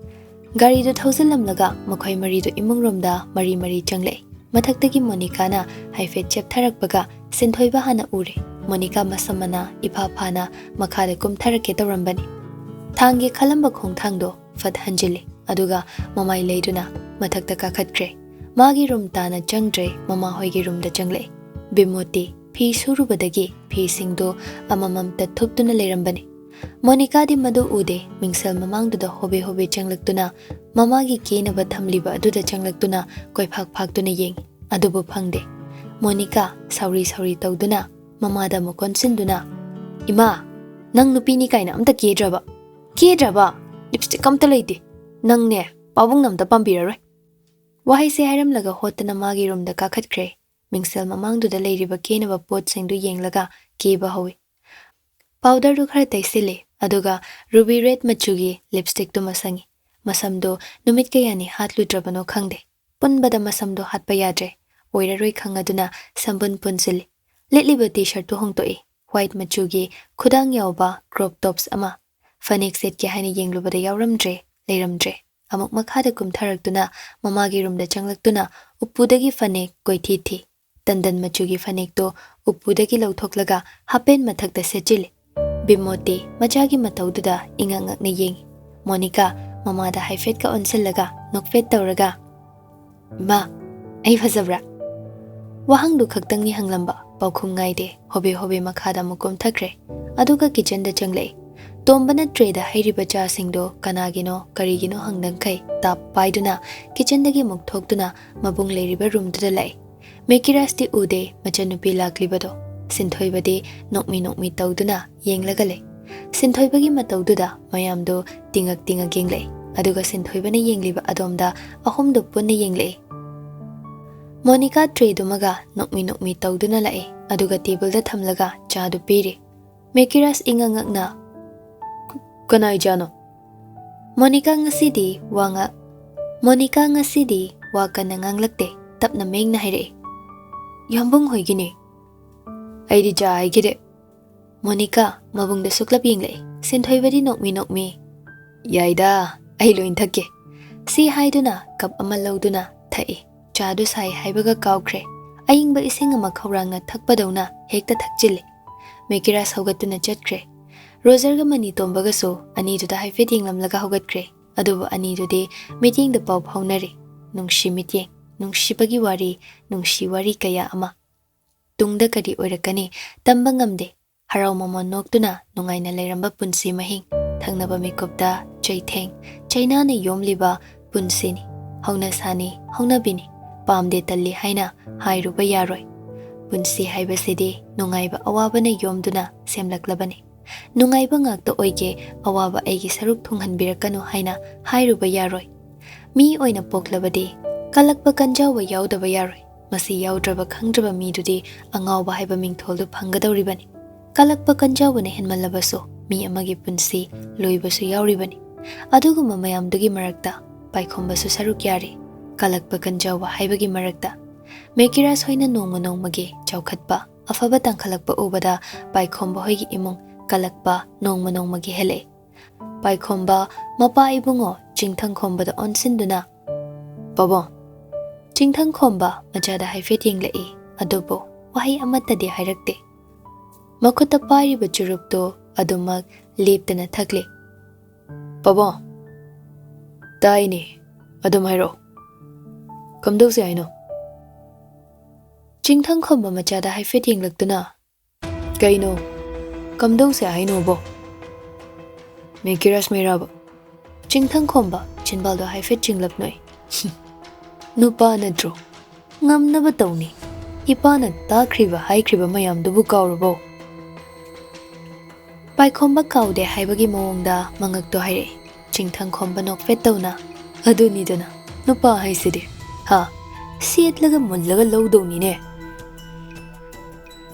ꯒꯥꯔꯤꯗꯨ ꯊꯧꯖꯤꯜꯂꯝꯂꯒ ꯃꯈꯣꯏ ꯃꯔꯤꯗꯨ ꯏꯃꯨꯡꯔꯣꯝꯗ ꯃꯔꯤ ꯃꯔꯤ ꯆꯪꯂꯛꯏ꯫ ꯃꯊꯛꯇꯒꯤ ꯃꯣꯅꯤꯀꯥꯅ ꯍꯥꯏꯐꯦꯠ ꯆꯦꯞꯊꯔꯛꯄꯒ ꯁꯤꯟꯊꯣꯏꯕ ꯍꯥꯟꯅ ꯎꯔꯦ꯫ ꯃꯣꯅꯤꯀꯥ ꯃꯁꯝ ꯃꯅꯥ ꯏꯐꯥ ꯐꯥꯅ ꯃꯈꯥꯗ ꯀꯨꯝꯊꯔꯛꯀꯦ ꯇꯧꯔꯝꯕꯅꯤ꯫ ꯊꯥꯡꯒꯤ ꯈꯜꯂꯝꯕ ꯈꯣꯡꯊꯥꯡꯗꯣ ꯐꯠ ꯍꯟꯖꯤꯜꯂꯤ꯫ ꯑꯗꯨꯒ ꯃꯃꯥꯏ ꯂꯩꯗꯨꯅ ꯃꯊꯛꯇ ꯀꯥꯈꯠꯈ꯭ꯔꯦ꯫ ꯃꯥꯒꯤ ꯔꯨꯝ ꯇꯥꯅ ꯆꯪꯗ꯭ꯔꯦ, ꯃꯃꯥꯍꯣꯏꯒꯤ ꯔꯨꯝꯗ ꯆꯪꯂꯛꯏ꯫ ꯕꯤꯃꯣꯇꯤ ꯐꯤ ꯁꯨꯔꯨꯕꯗꯒꯤ ꯐꯤꯁꯤꯡꯗꯨ ꯑꯃꯃꯝꯇ ꯊꯨꯞꯇꯨꯅ ꯂꯩꯔꯝꯕꯅꯤ꯫ ꯃꯣꯅꯤꯀꯥꯗꯤ ꯃꯗꯨ ꯎꯗꯦ, ꯃꯤꯡꯁꯦꯜ ꯃꯃꯥꯡꯗꯨꯗ ꯍꯣꯕꯦ ꯍꯣꯕꯦ ꯆꯪꯂꯛꯇꯨꯅ, ꯃꯃꯥꯒꯤ ꯀꯦꯅꯕ ꯊꯝꯂꯤꯕ ꯑꯗꯨꯗ ꯆꯪꯂꯛꯇꯨꯅ ꯀꯣꯏꯐꯥꯛ ꯐꯥꯛꯇꯨꯅ ꯌꯦꯡꯏ꯫ ꯑꯗꯨꯕꯨ ꯐꯪꯗꯦ꯫ ꯃꯣꯅꯤꯀꯥ ꯁꯥꯎꯔꯤ ꯁꯥꯎꯔꯤ ꯇꯧꯗꯨꯅ ꯃꯃꯥꯗ ꯑꯃꯨꯛ ꯑꯣꯟꯁꯤꯟꯗꯨꯅ, "ꯏꯃꯥ, ꯅꯪ ꯅꯨꯄꯤꯅꯤ ꯀꯥꯏꯅ ꯑꯝꯇ ꯀꯦꯗ꯭ꯔꯕ? ꯀꯦꯗ꯭ꯔꯕ? ꯂꯤꯞꯁꯇꯤꯛ ꯑꯝꯇ ꯂꯩꯇꯦ꯫ ꯅꯪꯅꯦ, ꯄꯥꯕꯨꯡꯅ ꯑꯝꯇ ꯄꯥꯝꯕꯤꯔꯔꯣꯏ"꯫ ꯋꯥꯍꯩꯁꯦ ꯍꯥꯏꯔꯝꯂꯒ ꯍꯣꯠꯇꯅ ꯃꯥꯒꯤ ꯔꯨꯝꯗ ꯀꯥꯈꯠꯈ꯭ꯔꯦ꯫ ꯃꯤꯡꯁꯦꯜ ꯃꯃꯥꯡꯗꯨꯗ ꯂꯩꯔꯤꯕ ꯀꯦꯅꯕ ꯄꯣꯠꯁꯤꯡꯗꯨ ꯌꯦꯡꯂꯒ ꯀꯦꯕ ꯍꯧꯏ꯫ ꯄꯥꯎꯗꯔꯗꯨ ꯈꯔ ꯇꯩꯁꯤꯜꯂꯤ, ꯑꯗꯨꯒ ꯔꯨꯕꯤ ꯔꯦꯗ ꯃꯆꯨꯒꯤ ꯂꯤꯞꯁꯇꯤꯛꯇꯨꯃ ꯁꯪꯉꯤ꯫ ꯃꯁꯝꯗꯣ ꯅꯨꯃꯤꯠ ꯀꯌꯥꯅꯤ ꯍꯥꯠꯂꯨꯗ꯭ꯔꯕꯅꯣ ꯈꯪꯗꯦ꯫ ꯄꯨꯟꯕꯗ ꯃꯁꯝꯗꯣ ꯍꯥꯠꯄ ꯌꯥꯗ꯭ꯔꯦ꯫ ꯑꯣꯏꯔꯔꯣꯏ ꯈꯪꯉꯗꯨꯅ ꯁꯝꯕꯨꯟ ꯄꯨꯟꯁꯤꯜꯂꯤ꯫ ꯂꯤꯠꯂꯤꯕ ꯇꯤ ꯁꯔꯠꯇꯨ ꯍꯣꯡꯗꯣꯛꯏ꯫ ꯋꯥꯏꯠ ꯃꯆꯨꯒꯤ ꯈꯨꯗꯥꯡ ꯌꯥꯎꯕ ꯀ꯭ꯔꯣꯞ ꯇꯣꯞꯁ ꯑꯃ꯫ ꯐꯅꯦꯛ ꯁꯦꯠꯀꯦ ꯍꯥꯏꯅ ꯌꯦꯡꯂꯨꯕꯗ ꯌꯥꯎꯔꯝꯗ꯭ꯔꯦ, ꯂꯩꯔꯝꯗ꯭ꯔꯦ꯫ ꯑꯃꯨꯛ ꯃꯈꯥꯗ ꯀꯨꯝꯊꯔꯛꯇꯨꯅ ꯃꯃꯥꯒꯤ ꯔꯨꯝꯗ ꯆꯪꯂꯛꯇꯨꯅ ꯎꯄꯨꯗꯒꯤ ꯐꯅꯦꯛ ꯀꯣꯏꯊꯤ ꯊꯤ꯫ ꯇꯟꯗꯟ ꯃꯆꯨꯒꯤ ꯐꯅꯦꯛꯇꯣ ꯎꯄꯨꯗꯒꯤ ꯂꯧꯊꯣꯛꯂꯒ ꯍꯥꯄꯦꯟ ꯃꯊꯛꯇ ꯁꯦꯠꯆꯤꯜꯂꯤ꯫ ꯕꯤꯃꯣꯇꯤ ꯃꯆꯥꯒꯤ ꯃꯇꯧꯗꯨꯗ ꯏꯉꯛ ꯉꯛꯅ ꯌꯦꯡꯏ꯫ ꯃꯣꯅꯤꯀꯥ ꯃꯃꯥꯗ ꯍꯥꯏꯐꯦꯠꯀ ꯑꯣꯟꯁꯤꯜꯂꯒ ꯅꯣꯛꯐꯦꯠ ꯇꯧꯔꯒ, "ꯏꯃꯥ, ꯑꯩ ꯐꯖꯕ꯭ꯔꯥ?" ꯋꯥꯍꯪꯗꯨ ꯈꯛꯇꯪꯅꯤ ꯍꯪꯂꯝꯕ, ꯄꯥꯎꯈꯨꯝ ꯉꯥꯏꯗꯦ꯫ ꯍꯣꯕꯦ ꯍꯣꯕꯦ ꯃꯈꯥꯗ ꯑꯃꯨꯛ ꯀꯨꯝꯊꯈ꯭ꯔꯦ꯫ ꯑꯗꯨꯒ ꯀꯤꯆꯟꯗ ꯆꯪꯂꯛꯏ꯫ ꯇꯣꯝꯕꯅ ꯇ꯭ꯔꯦꯗ ꯍꯩꯔꯤꯕ ꯆꯥꯁꯤꯡꯗꯣ ꯀꯅꯥꯒꯤꯅꯣ, ꯀꯔꯤꯒꯤꯅꯣ ꯍꯪꯗꯪꯈꯩ ꯇꯥꯞ ꯄꯥꯏꯗꯨꯅ ꯀꯤꯆꯟꯗꯒꯤ ꯑꯃꯨꯛ ꯊꯣꯛꯇꯨꯅ ꯃꯕꯨꯡ ꯂꯩꯔꯤꯕ ꯔꯨꯝꯗꯨꯗ ꯂꯥꯛꯏ꯫ ꯃꯦꯀꯤꯔꯥꯁꯇꯤ ꯎꯗꯦ ꯃꯆꯟꯅꯨꯄꯤ ꯂꯥꯛꯂꯤꯕꯗꯣ꯫ ꯁꯤꯟꯊꯣꯏꯕꯗꯤ ꯅꯣꯛꯃꯤ ꯅꯣꯛꯃꯤ ꯇꯧꯗꯨꯅ ꯌꯦꯡꯂꯒ ꯂꯩ꯫ ꯁꯤꯟꯊꯣꯏꯕꯒꯤ ꯃꯇꯧꯗꯨꯗ ꯃꯌꯥꯝꯗꯨ ꯇꯤꯡꯉꯛ ꯇꯤꯡꯉꯛ ꯌꯦꯡꯂꯛꯏ꯫ ꯑꯗꯨꯒ ꯁꯤꯟꯊꯣꯏꯕꯅ ꯌꯦꯡꯂꯤꯕ ꯑꯗꯣꯝꯗ ꯑꯍꯨꯝꯗꯨ ꯄꯨꯟꯅ ꯌꯦꯡꯂꯛꯏ꯫ ꯃꯣꯅꯤꯀꯥ ꯇ꯭ꯔꯦꯗꯨꯃꯒ ꯅꯣꯛꯃꯤ ꯅꯣꯛꯃꯤ ꯇꯧꯗꯨꯅ ꯂꯥꯛꯏ, ꯑꯗꯨꯒ ꯇꯦꯕꯜꯗ ꯊꯝꯂꯒ ꯆꯥꯗꯨ ꯄꯤꯔꯤ꯫ ꯃꯦꯀꯤꯔꯥꯁ ꯏꯉꯛ ꯉꯛꯅ, "ꯀ-, ꯀꯅꯥꯏ ꯆꯥꯅꯣ?" ꯃꯣꯅꯤꯀꯥ ꯉꯁꯤꯗꯤ ꯋꯥ ꯉ-, ꯃꯣꯅꯤꯀꯥ ꯉꯁꯤꯗꯤ ꯋꯥ ꯀꯟꯅ ꯉꯥꯡꯂꯛꯇꯦ, ꯇꯞꯅ ꯃꯦꯡꯅ ꯍꯥꯏꯔꯛꯏ, "ꯌꯥꯝꯕꯨꯡ ꯍꯣꯏꯒꯤꯅꯦ꯫ ꯑꯩꯗꯤ ꯆꯥ ꯍꯥꯏꯈꯤꯗꯦ꯫" ꯃꯣꯅꯤꯀꯥ ꯃꯕꯨꯡꯗ ꯁꯨꯛꯂꯞ ꯌꯦꯡꯂꯛꯏ꯫ ꯁꯤꯟꯊꯣꯏꯕꯗꯤ ꯅꯣꯛꯃꯤ ꯅꯣꯛꯃꯤ, "ꯌꯥꯏꯗ, ꯑꯩ ꯂꯣꯏ ꯊꯛꯀꯦ꯫" ꯁꯤ ꯍꯥꯏꯗꯨꯅ ꯀꯞ ꯑꯃ ꯂꯧꯗꯨꯅ ꯊꯛꯏ꯫ ꯆꯥꯗꯨ ꯁꯥꯏ ꯍꯥꯏꯕꯒ ꯀꯥꯎꯈ꯭ꯔꯦ꯫ ꯑꯏꯪꯕ ꯏꯁꯤꯡ ꯑꯃ ꯈꯧꯔꯥꯡꯅ ꯊꯛꯄꯗꯧꯅ ꯍꯦꯛꯇ ꯊꯛꯆꯤꯜꯂꯤ꯫ ꯃꯦꯀꯤꯔꯥꯁ ꯍꯧꯒꯠꯇꯨꯅ ꯆꯠꯈ꯭ꯔꯦ꯫ ꯔꯣꯖꯔꯒ ꯃꯅꯤ ꯇꯣꯝꯕꯒꯁꯨ ꯑꯅꯤꯗꯨꯗ ꯍꯥꯏꯐꯦꯠ ꯌꯦꯡꯂꯝꯂꯒ ꯍꯧꯒꯠꯈ꯭ꯔꯦ꯫ ꯑꯗꯨꯕꯨ ꯑꯅꯤꯗꯨꯗꯤ ꯃꯤꯠꯌꯦꯡꯗ ꯄꯥꯎ ꯐꯥꯎꯅꯔꯤ꯫ ꯅꯨꯡꯁꯤ ꯃꯤꯠꯌꯦꯡ, ꯅꯨꯡꯁꯤꯕꯒꯤ ꯋꯥꯔꯤ, ꯅꯨꯡꯁꯤ ꯋꯥꯔꯤ ꯀꯌꯥ ꯑꯃ꯫ ꯇꯨꯡꯗ ꯀꯔꯤ ꯑꯣꯏꯔꯛꯀꯅꯤ ꯇꯝꯕ ꯉꯝꯗꯦ꯫ ꯍꯔꯥꯎ ꯃꯃꯣꯟ ꯅꯣꯛꯇꯨꯅ ꯅꯨꯡꯉꯥꯏꯅ ꯂꯩꯔꯝꯕ ꯄꯨꯟꯁꯤ ꯃꯍꯤꯡ, ꯊꯪꯅꯕ ꯃꯤꯀꯨꯞꯇ ꯆꯩꯊꯦꯡ, ꯆꯩꯅꯥꯅ ꯌꯣꯝꯂꯤꯕ ꯄꯨꯟꯁꯤꯅꯤ꯫ ꯍꯧꯅꯁꯥꯅꯤ, ꯍꯧꯅꯕꯤꯅꯤ, ꯄꯥꯝꯗꯦ ꯇꯜꯂꯤ ꯍꯥꯏꯅ ꯍꯥꯏꯔꯨꯕ ꯌꯥꯔꯣꯏ꯫ ꯄꯨꯟꯁꯤ ꯍꯥꯏꯕꯁꯤꯗꯤ ꯅꯨꯡꯉꯥꯏꯕ ꯑꯋꯥꯕꯅ ꯌꯣꯝꯗꯨꯅ ꯁꯦꯝꯂꯛꯂꯕꯅꯤ꯫ ꯅꯨꯡꯉꯥꯏꯕ ꯉꯥꯛꯇ ꯑꯣꯏꯒꯦ, ꯑꯋꯥꯕ ꯑꯩꯒꯤ ꯁꯔꯨꯛ ꯊꯨꯡꯍꯟꯕꯤꯔꯛꯀꯅꯨ ꯍꯥꯏꯅ ꯍꯥꯏꯔꯨꯕ ꯌꯥꯔꯣꯏ꯫ ꯃꯤ ꯑꯣꯏꯅ ꯄꯣꯛꯂꯕꯗꯤ ꯀꯜꯂꯛꯄ ꯀꯟꯖꯥꯎꯕ ꯌꯥꯎꯗꯕ ꯌꯥꯔꯣꯏ꯫ ꯃꯁꯤ ꯌꯥꯎꯗ꯭ꯔꯕ ꯈꯪꯗ꯭ꯔꯕ ꯃꯤꯗꯨꯗꯤ ꯑꯉꯥꯎꯕ ꯍꯥꯏꯕ ꯃꯤꯡꯊꯣꯜꯗꯨ ꯐꯪꯒꯗꯧꯔꯤꯕꯅꯤ꯫ ꯀꯜꯂꯛꯄ ꯀꯟꯖꯥꯎꯕꯅ ꯍꯦꯟꯃꯜꯂꯕꯁꯨ ꯃꯤ ꯑꯃꯒꯤ ꯄꯨꯟꯁꯤ ꯂꯣꯏꯕꯁꯨ ꯌꯥꯎꯔꯤꯕꯅꯤ꯫ ꯑꯗꯨꯒꯨꯝꯕ ꯃꯌꯥꯝꯗꯨꯒꯤ ꯃꯔꯛꯇ ꯄꯥꯏꯈꯣꯝꯕꯁꯨ ꯁꯔꯨꯛ ꯌꯥꯔꯤ꯫ ꯀꯜꯂꯛꯄ ꯀꯟꯖꯥꯎꯕ ꯍꯥꯏꯕꯒꯤ ꯃꯔꯛꯇ꯫ ꯃꯦꯀꯤꯔꯥꯁ ꯍꯣꯏꯅ ꯅꯣꯡꯃ ꯅꯣꯡꯃꯒꯤ ꯆꯥꯎꯈꯠꯄ, ꯑꯐꯕ ꯇꯥꯡꯈꯠꯂꯛꯄ ꯎꯕꯗ ꯄꯥꯏꯈꯣꯝꯕ ꯍꯣꯏꯒꯤ ꯏꯃꯨꯡ ꯀꯜꯂꯛꯄ ꯅꯣꯡꯃ ꯅꯣꯡꯃꯒꯤ ꯍꯦꯜꯂꯛꯏ꯫ ꯄꯥꯏꯈꯣꯝꯕ ꯃꯄꯥ ꯏꯕꯨꯡꯉꯣ ꯆꯤꯡꯊꯪꯈꯣꯝꯕꯗ ꯑꯣꯟꯁꯤꯟꯗꯨꯅ, "ꯄꯥꯕꯨꯡ꯫" ꯆꯤꯡꯊꯪꯈꯣꯝꯕ ꯃꯆꯥꯗ ꯍꯥꯏꯐꯦꯠ ꯌꯦꯡꯂꯛꯏ, ꯑꯗꯨꯕꯨ ꯋꯥꯍꯩ ꯑꯃꯠꯇꯗꯤ ꯍꯥꯏꯔꯛꯇꯦ꯫ ꯃꯈꯨꯠꯇ ꯄꯥꯏꯔꯤꯕ ꯆꯨꯔꯨꯞꯇꯨ ꯑꯗꯨꯃꯛ ꯂꯦꯞꯇꯅ ꯊꯛꯂꯤ꯫ "ꯄꯥꯕꯨꯡ꯫" "ꯇꯥꯏꯅꯦ, ꯑꯗꯨꯝ ꯍꯥꯏꯔꯛꯑꯣ꯫ ꯀꯝꯗꯧꯁꯦ ꯍꯥꯏꯅꯣ?" ꯆꯤꯡꯊꯪꯈꯣꯝꯕ ꯃꯆꯥꯗ ꯍꯥꯏꯐꯦꯠ ꯌꯦꯡꯂꯛꯇꯨꯅ, "ꯀꯩꯅꯣ? ꯀꯝꯗꯧꯁꯦ ꯍꯥꯏꯅꯣꯕꯣ?" "ꯃꯦꯀꯤꯔꯥꯁ ꯃꯩꯔꯥꯕ?" ꯆꯤꯡꯊꯪꯈꯣꯝꯕ ꯆꯤꯟꯕꯥꯜꯗꯣ ꯍꯥꯏꯐꯦꯠ ꯆꯤꯡꯂꯞ ꯅꯣꯛꯏ꯫ "ꯅꯨꯄꯥ ꯅꯠꯇ꯭ꯔꯣ? ꯉꯝꯅꯕ ꯇꯧꯅꯤ꯫ ꯏꯄꯥꯅ ꯇꯥꯈ꯭ꯔꯤꯕ ꯍꯥꯏꯈ꯭ꯔꯤꯕ ꯃꯌꯥꯝꯗꯨꯕꯨ ꯀꯥꯎꯔꯕꯣ?" ꯄꯥꯏꯈꯣꯝꯕ ꯀꯥꯎꯗꯦ ꯍꯥꯏꯕꯒꯤ ꯃꯑꯣꯡꯗ ꯃꯉꯛꯇꯣ ꯍꯥꯏꯔꯛꯏ꯫ ꯆꯤꯡꯊꯪꯈꯣꯝꯕ ꯅꯣꯛꯐꯦꯠ ꯇꯧꯅ, "ꯑꯗꯨꯅꯤꯗꯅ ꯅꯨꯄꯥ ꯍꯥꯏꯁꯤꯗꯤ, ꯍꯥ?" ꯁꯦꯠꯂꯒ ꯃꯨꯜꯂꯒ ꯂꯧꯗꯧꯅꯤꯅꯦ꯫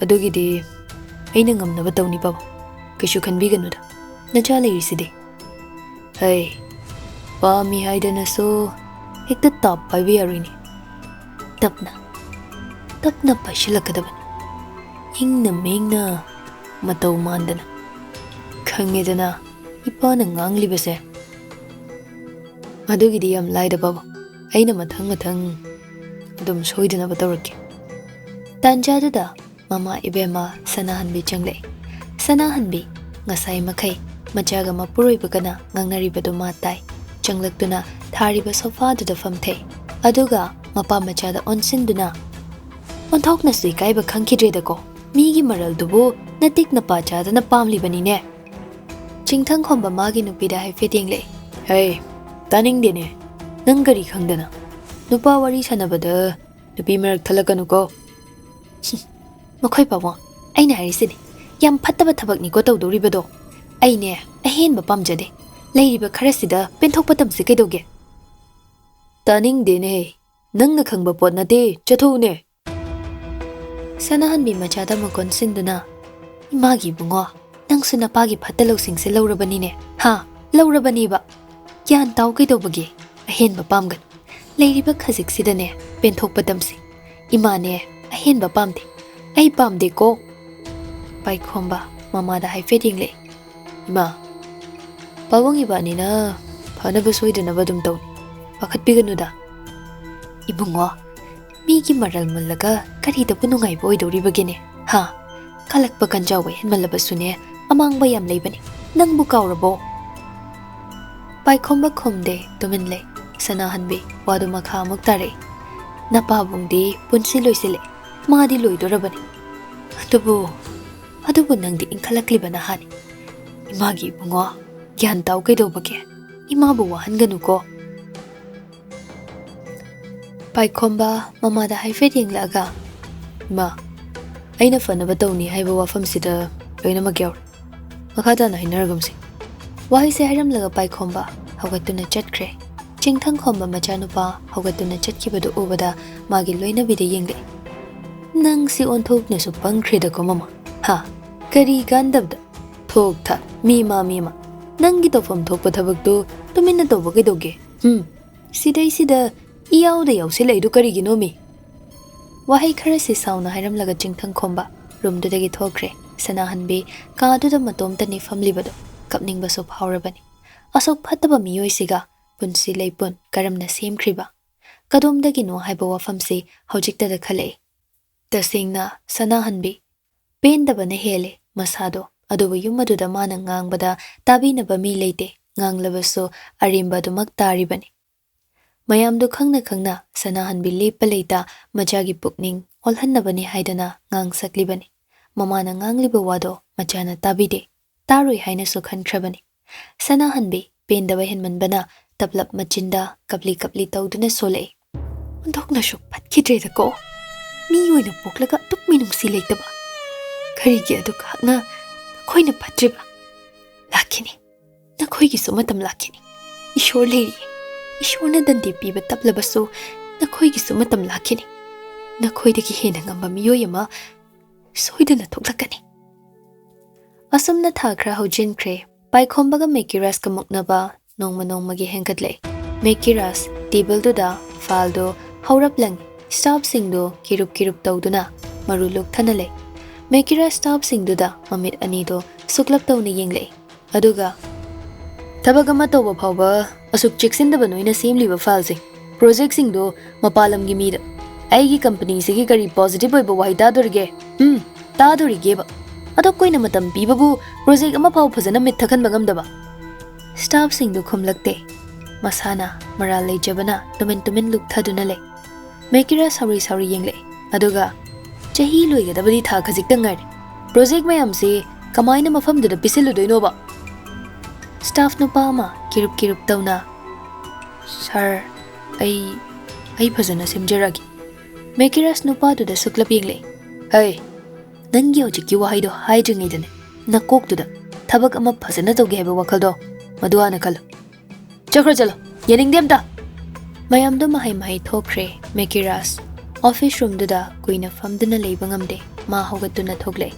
ꯑꯗꯨꯒꯤꯗꯤ ꯑꯩꯅ ꯉꯝꯅꯕ ꯇꯧꯅꯤ ꯄꯥꯕꯨꯡ, ꯀꯩꯁꯨ ꯈꯟꯕꯤꯒꯅꯨꯗ, ꯅꯆꯥ ꯂꯩꯔꯤꯁꯤꯗꯤ꯫ ꯍꯩ, ꯄꯥꯝꯃꯤ ꯍꯥꯏꯗꯅꯁꯨ ꯍꯦꯛꯇ ꯇꯥꯞ ꯄꯥꯏꯕ ꯌꯥꯔꯣꯏꯅꯦ꯫ ꯇꯞꯅ, ꯇꯞꯅ ꯄꯥꯏꯁꯤꯜꯂꯛꯀꯗꯕꯅꯤ, ꯏꯪꯅ ꯃꯤꯡꯅ, ꯃꯇꯧ ꯃꯥꯟꯗꯅ꯫ ꯈꯪꯉꯦꯗꯅ ꯏꯄꯥꯅ ꯉꯥꯡꯂꯤꯕꯁꯦ꯫ ꯑꯗꯨꯒꯤꯗꯤ ꯌꯥꯝ ꯂꯥꯏꯗ ꯄꯥꯕꯨꯡ, ꯑꯩꯅ ꯃꯊꯪ ꯃꯊꯪ ꯑꯗꯨꯝ ꯁꯣꯏꯗꯅꯕ ꯇꯧꯔꯛꯀꯦ꯫ ꯇꯥꯟꯖꯥꯗꯨꯗ ꯃꯃꯥ ꯏꯕꯦꯝꯃ ꯁꯅꯥꯍꯟꯕꯤ ꯆꯪꯂꯛꯏ꯫ ꯁꯅꯥꯍꯟꯕꯤ ꯉꯁꯥꯏ ꯃꯈꯩ ꯃꯆꯥꯒ ꯃꯄꯨꯔꯣꯏꯕꯒꯅ ꯉꯥꯡꯅꯔꯤꯕꯗꯨ ꯃꯥ ꯇꯥꯏ꯫ ꯆꯪꯂꯛꯇꯨꯅ ꯊꯥꯔꯤꯕ ꯁꯣꯐꯥꯗꯨꯗ ꯐꯝꯊꯩ꯫ ꯑꯗꯨꯒ ꯃꯄꯥ ꯃꯆꯥꯗ ꯑꯣꯟꯁꯤꯟꯗꯨꯅ, "ꯑꯣꯟꯊꯣꯛꯅꯁꯨ ꯏꯀꯥꯏꯕ ꯈꯪꯈꯤꯗ꯭ꯔꯦꯗꯀꯣ꯫ ꯃꯤꯒꯤ ꯃꯔꯜꯗꯨꯕꯨ ꯅꯇꯤꯛ ꯅꯄꯥ ꯆꯥꯗꯅ ꯄꯥꯝꯂꯤꯕꯅꯤꯅꯦ?" ꯆꯤꯡꯊꯪ ꯈꯣꯝꯕ ꯃꯥꯒꯤ ꯅꯨꯄꯤꯗ ꯍꯥꯏꯐꯦꯠ ꯌꯦꯡꯂꯛꯏ꯫ "ꯍꯩ, ꯇꯥꯅꯤꯡꯗꯦꯅꯦ꯫ ꯅꯪ ꯀꯔꯤ ꯈꯪꯗꯅ? ꯅꯨꯄꯥ ꯋꯥꯔꯤ ꯁꯥꯟꯅꯕꯗ ꯅꯨꯄꯤ ꯃꯔꯛ ꯊꯠꯂꯛꯀꯅꯨꯀꯣ꯫" "ꯃꯈꯣꯏ ꯄꯥꯕꯨꯡ, ꯑꯩꯅ ꯍꯥꯏꯔꯤꯁꯤꯅꯤ, ꯌꯥꯝ ꯐꯠꯇꯕ ꯊꯕꯛꯅꯤꯀꯣ ꯇꯧꯗꯧꯔꯤꯕꯗꯣ꯫ ꯑꯩꯅꯦ ꯑꯍꯦꯟꯕ ꯄꯥꯝꯖꯗꯦ꯫ ꯂꯩꯔꯤꯕ ꯈꯔꯁꯤꯗ ꯄꯦꯟꯊꯣꯛꯄ ꯇꯝꯁꯤ ꯀꯩꯗꯧꯒꯦ?" "ꯇꯥꯅꯤꯡꯗꯦꯅꯦ꯫ ꯅꯪꯅ ꯈꯪꯕ ꯄꯣꯠ ꯅꯠꯇꯦ, ꯆꯠꯊꯣꯛꯎꯅꯦ꯫" ꯁꯅꯥꯍꯟꯕꯤ ꯃꯆꯥꯗ ꯃꯀꯣꯟ ꯁꯤꯟꯗꯨꯅ, "ꯏꯃꯥꯒꯤ ꯏꯕꯨꯡꯉꯣ, ꯅꯪꯁꯨ ꯅꯄꯥꯒꯤ ꯐꯠꯇ ꯂꯧꯁꯤꯡꯁꯦ ꯂꯧꯔꯕꯅꯤꯅꯦ, ꯍꯥ? ꯂꯧꯔꯕꯅꯦꯕ꯫ ꯒ꯭ꯌꯥꯟ ꯇꯥꯎ ꯀꯩꯗꯧꯕꯒꯦ? ꯑꯍꯦꯟꯕ ꯄꯥꯝꯒꯅꯨ꯫ ꯂꯩꯔꯤꯕ ꯈꯖꯤꯛꯁꯤꯗꯅꯦ ꯄꯦꯟꯊꯣꯛꯄ ꯇꯝꯁꯤ꯫ ꯏꯃꯥꯅꯦ ꯑꯍꯦꯟꯕ ꯄꯥꯝꯗꯦ꯫ ꯑꯩ ꯄꯥꯝꯗꯦꯀꯣ꯫" ꯄꯥꯏꯈꯣꯝꯕ ꯃꯃꯥꯗ ꯍꯥꯏꯐꯦꯠ ꯌꯦꯡꯂꯛꯏ꯫ "ꯏꯃꯥ, ꯄꯥꯕꯨꯡ ꯏꯕꯥꯅꯤꯅ ꯐꯅꯕ ꯁꯣꯏꯗꯅꯕ ꯑꯗꯨꯝ ꯇꯧꯅꯤ꯫ ꯄꯥꯈꯠꯄꯤꯒꯅꯨꯗ꯫" "ꯏꯕꯨꯡꯉꯣ, ꯃꯤꯒꯤ ꯃꯔꯜ ꯃꯨꯜꯂꯒ ꯀꯔꯤꯗꯕꯨ ꯅꯨꯡꯉꯥꯏꯕ ꯑꯣꯏꯗꯧꯔꯤꯕꯒꯦꯅꯦ? ꯍꯥ? ꯀꯜꯂꯛꯄ ꯀꯟꯖꯥꯎꯕ ꯍꯦꯟꯃꯜꯂꯕꯁꯨꯅꯦ, ꯑꯃꯥꯡꯕ ꯌꯥꯝ ꯂꯩꯕꯅꯤ꯫ ꯅꯪꯕꯨ ꯀꯥꯎꯔꯕꯣ?" ꯄꯥꯏꯈꯣꯝꯕ ꯈꯨꯝꯗꯦ, ꯇꯨꯃꯤꯟ ꯂꯩ꯫ ꯁꯅꯥꯍꯟꯕꯤ ꯋꯥꯗꯨ ꯃꯈꯥ ꯑꯃꯨꯛ ꯇꯥꯔꯛꯏ꯫ "ꯅꯄꯥꯕꯨꯡꯗꯤ ꯄꯨꯟꯁꯤ ꯂꯣꯏꯁꯤꯜꯂꯦ꯫ ꯃꯥꯗꯤ ꯂꯣꯏꯗꯣꯔꯕꯅꯤ꯫ ꯑꯗꯨꯕꯨ, ꯑꯗꯨꯕꯨ ꯅꯪꯗꯤ ꯏꯟꯈꯠꯂꯛꯂꯤꯕ ꯅꯍꯥꯅꯤ꯫ ꯏꯃꯥꯒꯤ ꯏꯕꯨꯡꯉꯣ, ꯒ꯭ꯌꯥꯟ ꯇꯥꯎ ꯀꯩꯗꯧꯕꯒꯦ? ꯏꯃꯥꯕꯨ ꯋꯥꯍꯟꯒꯅꯨꯀꯣ꯫" ꯄꯥꯏꯈꯣꯝꯕ ꯃꯃꯥꯗ ꯍꯥꯏꯐꯦꯠ ꯌꯦꯡꯂꯛꯑꯒ, "ꯏꯃꯥ, ꯑꯩꯅ ꯐꯅꯕ ꯇꯧꯅꯤ ꯍꯥꯏꯕ ꯋꯥꯐꯝꯁꯤꯗ ꯂꯣꯏꯅꯃꯛ ꯌꯥꯎꯔꯦ꯫ ꯃꯈꯥ ꯇꯥꯅ ꯍꯥꯏꯅꯔꯒꯨꯝꯁꯤ꯫" ꯋꯥꯍꯩꯁꯦ ꯍꯥꯏꯔꯝꯂꯒ ꯄꯥꯏꯈꯣꯝꯕ ꯍꯧꯒꯠꯇꯨꯅ ꯆꯠꯈ꯭ꯔꯦ꯫ ꯆꯤꯡꯊꯪ ꯈꯣꯝꯕ ꯃꯆꯥꯅꯨꯄꯥ ꯍꯧꯒꯠꯇꯨꯅ ꯆꯠꯈꯤꯕꯗꯨ ꯎꯕꯗ ꯃꯥꯒꯤ ꯂꯣꯏꯅꯕꯤꯗ ꯌꯦꯡꯂꯛꯏ꯫ "ꯅꯪꯁꯤ ꯑꯣꯟꯊꯣꯛꯅꯁꯨ ꯄꯪꯈ꯭ꯔꯦꯗꯀꯣ ꯃꯃꯥ꯫ ꯍꯥ? ꯀꯔꯤ ꯀꯥꯟꯗꯕꯗ? ꯊꯣꯛ ꯊꯥꯛ, ꯃꯤ ꯃꯥ ꯃꯤ ꯃꯥ꯫ ꯅꯪꯒꯤ ꯇꯧꯐꯝ ꯊꯣꯛꯄ ꯊꯕꯛꯇꯨ ꯇꯨꯃꯤꯟꯅ ꯇꯧꯕ ꯀꯩꯗꯧꯒꯦ? ꯍꯨꯝ? ꯁꯤꯗꯩꯁꯤꯗ ꯏꯌꯥꯎꯗ ꯌꯥꯎꯁꯤꯜꯂꯛꯏꯗꯨ ꯀꯔꯤꯒꯤꯅꯣꯃꯤ?" ꯋꯥꯍꯩ ꯈꯔꯁꯤ ꯁꯥꯎꯅ ꯍꯥꯏꯔꯝꯂꯒ ꯆꯤꯡꯊꯪ ꯈꯣꯝꯕ ꯔꯨꯝꯗꯨꯗꯒꯤ ꯊꯣꯛꯈ꯭ꯔꯦ꯫ ꯁꯅꯥꯍꯟꯕꯤ ꯀꯥꯗꯨꯗ ꯃꯇꯣꯝꯇꯅꯤ ꯐꯝꯂꯤꯕꯗꯨ꯫ ꯀꯞꯅꯤꯡꯕꯁꯨ ꯐꯥꯎꯔꯕꯅꯤ꯫ ꯑꯁꯨꯛ ꯐꯠꯇꯕ ꯃꯤꯑꯣꯏꯁꯤꯒ ꯄꯨꯟꯁꯤ ꯂꯩꯄꯨꯟ ꯀꯔꯝꯅ ꯁꯦꯝꯈ꯭ꯔꯤꯕ? ꯀꯗꯣꯝꯗꯒꯤꯅꯣ ꯍꯥꯏꯕ ꯋꯥꯐꯝꯁꯤ ꯍꯧꯖꯤꯛꯇꯗ ꯈꯜꯂꯛꯏ꯫ ꯇꯁꯦꯡꯅ ꯁꯅꯥꯍꯟꯕꯤ ꯄꯦꯟꯗꯕꯅ ꯍꯦꯜꯂꯦ ꯃꯁꯥꯗꯣ, ꯑꯗꯨꯕꯨ ꯌꯨꯝ ꯑꯗꯨꯗ ꯃꯥꯅ ꯉꯥꯡꯕꯗ ꯇꯥꯕꯤꯅꯕ ꯃꯤ ꯂꯩꯇꯦ, ꯉꯥꯡꯂꯕꯁꯨ ꯑꯔꯦꯝꯕ ꯑꯗꯨꯃꯛ ꯇꯥꯔꯤꯕꯅꯤ꯫ ꯃꯌꯥꯝꯗꯨ ꯈꯪꯅ ꯈꯪꯅ ꯁꯅꯥꯍꯟꯕꯤ ꯂꯦꯞꯄ ꯂꯩꯇ ꯃꯆꯥꯒꯤ ꯄꯨꯛꯅꯤꯡ ꯑꯣꯜꯍꯟꯅꯕꯅꯤ ꯍꯥꯏꯗꯅ ꯉꯥꯡꯁꯛꯂꯤꯕꯅꯤ꯫ ꯃꯃꯥꯅ ꯉꯥꯡꯂꯤꯕ ꯋꯥꯗꯣ ꯃꯆꯥꯅ ꯇꯥꯕꯤꯗꯦ, ꯇꯥꯔꯣꯏ ꯍꯥꯏꯅꯁꯨ ꯈꯟꯈ꯭ꯔꯕꯅꯤ꯫ ꯁꯅꯥꯍꯟꯕꯤ ꯄꯦꯟꯗꯕ ꯍꯦꯟꯃꯟꯕꯅ ꯇꯞꯂꯞ ꯃꯆꯤꯟꯗ ꯀꯞꯂꯤ ꯀꯞꯂꯤ ꯇꯧꯗꯨꯅ ꯁꯣꯜꯂꯛꯏ꯫ "ꯑꯣꯟꯊꯣꯛꯅꯁꯨ ꯐꯠꯈꯤꯗ꯭ꯔꯦꯗꯀꯣ꯫ ꯃꯤ ꯑꯣꯏꯅ ꯄꯣꯛꯂꯒ ꯑꯗꯨꯛ ꯃꯤꯅꯨꯡꯁꯤ ꯂꯩꯇꯕ꯫ ꯀꯔꯤꯒꯤ ꯑꯗꯨꯛ ꯍꯛꯅ ꯅꯈꯣꯏꯅ ꯐꯠꯇ꯭ꯔꯤꯕ? ꯂꯥꯛꯈꯤꯅꯤ꯫ ꯅꯈꯣꯏꯒꯤꯁꯨ ꯃꯇꯝ ꯂꯥꯛꯈꯤꯅꯤ꯫ ꯏꯁꯣꯔ ꯂꯩꯔꯤꯌꯦ꯫ ꯏꯁꯣꯔꯅ ꯗꯟꯗꯤ ꯄꯤꯕ ꯇꯞꯂꯕꯁꯨ ꯅꯈꯣꯏꯒꯤꯁꯨ ꯃꯇꯝ ꯂꯥꯛꯈꯤꯅꯤ꯫ ꯅꯈꯣꯏꯗꯒꯤ ꯍꯦꯟꯅ ꯉꯝꯕ ꯃꯤꯑꯣꯏ ꯑꯃ ꯁꯣꯏꯗꯅ ꯊꯣꯛꯂꯛꯀꯅꯤ"꯫ ꯑꯁꯨꯝꯅ ꯊꯥ ꯈꯔ ꯍꯧꯖꯤꯟꯈ꯭ꯔꯦ꯫ ꯄꯥꯏꯈꯣꯝꯕꯒ ꯃꯦꯀꯤꯔꯥꯁꯀ ꯃꯨꯛꯅꯕ ꯅꯣꯡꯃ ꯅꯣꯡꯃꯒꯤ ꯍꯦꯟꯒꯠꯂꯛꯏ꯫ ꯃꯦꯀꯤꯔꯥꯁ ꯇꯦꯕꯜꯗꯨꯗ ꯐꯥꯏꯜꯗꯨ ꯍꯧꯔꯞ ꯂꯪꯏ꯫ ꯁ꯭ꯇꯥꯐꯁꯤꯡꯗꯨ ꯀꯤꯔꯨꯞ ꯀꯤꯔꯨꯞ ꯇꯧꯗꯨꯅ ꯃꯔꯨ ꯂꯨꯛꯊꯅ ꯂꯩ꯫ ꯃꯦꯀꯤꯔꯥꯁ ꯁ꯭ꯇꯥꯐꯁꯤꯡꯗꯨꯗ ꯃꯃꯤꯠ ꯑꯅꯤꯗꯨ ꯁꯨꯛꯂꯞ ꯇꯧꯅ ꯌꯦꯡꯂꯛꯏ꯫ ꯑꯗꯨꯒ, "ꯊꯕꯛ ꯑꯃ ꯇꯧꯕ ꯐꯥꯎꯕ ꯑꯁꯨꯛ ꯆꯦꯛꯁꯤꯟꯗꯕ ꯅꯣꯏꯅ ꯁꯦꯝꯂꯤꯕ ꯐꯥꯏꯜꯁꯤꯡ, ꯄ꯭ꯔꯣꯖꯦꯛꯁꯤꯡꯗꯨ ꯃꯄꯥꯟ ꯂꯝꯒꯤ ꯃꯤꯗ ꯑꯩꯒꯤ ꯀꯝꯄꯅꯤꯁꯤꯒꯤ ꯀꯔꯤ ꯄꯣꯖꯤꯇꯤꯚ ꯑꯣꯏꯕ ꯋꯥꯍꯩ ꯇꯥꯗꯣꯔꯤꯒꯦ? ꯎꯝ, ꯇꯥꯗꯣꯔꯤꯒꯦꯕ꯫ ꯑꯗꯨꯛ ꯀꯨꯏꯅ ꯃꯇꯝ ꯄꯤꯕꯕꯨ ꯄ꯭ꯔꯣꯖꯦꯛ ꯑꯃꯐꯥꯎ ꯐꯖꯅ ꯃꯤꯠ ꯊꯛꯍꯟꯕ ꯉꯝꯗꯕ?" ꯁ꯭ꯇꯥꯐꯁꯤꯡꯗꯨ ꯈꯨꯝꯂꯛꯇꯦ꯫ ꯃꯁꯥꯅ ꯃꯔꯥꯜ ꯂꯩꯖꯕꯅ ꯇꯨꯃꯤꯟ ꯇꯨꯃꯤꯟ ꯂꯨꯛꯊꯗꯨꯅ ꯂꯩ꯫ ꯃꯦꯀꯤꯔꯥ ꯁꯥꯎꯔꯤ ꯁꯥꯎꯔꯤ ꯌꯦꯡꯂꯛꯏ꯫ ꯑꯗꯨꯒ, "ꯆꯍꯤ ꯂꯣꯏꯒꯗꯕꯗꯤ ꯊꯥ ꯈꯖꯤꯛꯇ ꯉꯥꯏꯔꯦ꯫ ꯄ꯭ꯔꯣꯖꯦꯛ ꯃꯌꯥꯝꯁꯤ ꯀꯃꯥꯏꯅ ꯃꯐꯝꯗꯨꯗ ꯄꯤꯁꯤꯜꯂꯨꯗꯣꯏꯅꯣꯕ?" ꯁ꯭ꯇꯥꯐ ꯅꯨꯄꯥ ꯑꯃ ꯀꯤꯔꯨꯞ ꯀꯤꯔꯨꯞ ꯇꯧꯅ, "ꯁꯥꯔ, ꯑꯩ, ꯑꯩ ꯐꯖꯅ ꯁꯦꯝꯖꯔꯒꯦ"꯫ ꯃꯦꯀꯤꯔꯥꯁ ꯅꯨꯄꯥꯗꯨꯗ ꯁꯨꯛꯂꯞ ꯌꯦꯡꯂꯛꯏ꯫ "ꯍꯩ, ꯅꯪꯒꯤ ꯍꯧꯖꯤꯛꯀꯤ ꯋꯥꯍꯩꯗꯣ ꯍꯥꯏꯗ꯭ꯔꯤꯉꯩꯗꯅꯦ, ꯅꯀꯣꯛꯇꯨꯗ ꯊꯕꯛ ꯑꯃ ꯐꯖꯅ ꯇꯧꯒꯦ ꯍꯥꯏꯕ ꯋꯥꯈꯜꯗꯣ ꯃꯗꯨ ꯍꯥꯟꯅ ꯈꯜꯂꯨ꯫ ꯆꯠꯈ꯭ꯔꯣ, ꯆꯠꯂꯣ꯫ ꯌꯥꯅꯤꯡꯗꯦ ꯑꯝꯇ꯫ ꯃꯌꯥꯝꯗꯣ ꯃꯍꯩ ꯃꯍꯩ ꯊꯣꯛꯈ꯭ꯔꯦ꯫ ꯃꯦꯀꯤꯔꯥꯁ ꯑꯣꯐꯤꯁ ꯔꯨꯝꯗꯨꯗ ꯀꯨꯏꯅ ꯐꯝꯗꯨꯅ ꯂꯩꯕ ꯉꯝꯗꯦ꯫ ꯃꯥ ꯍꯧꯒꯠꯇꯨꯅ ꯊꯣꯛꯂꯛꯏ꯫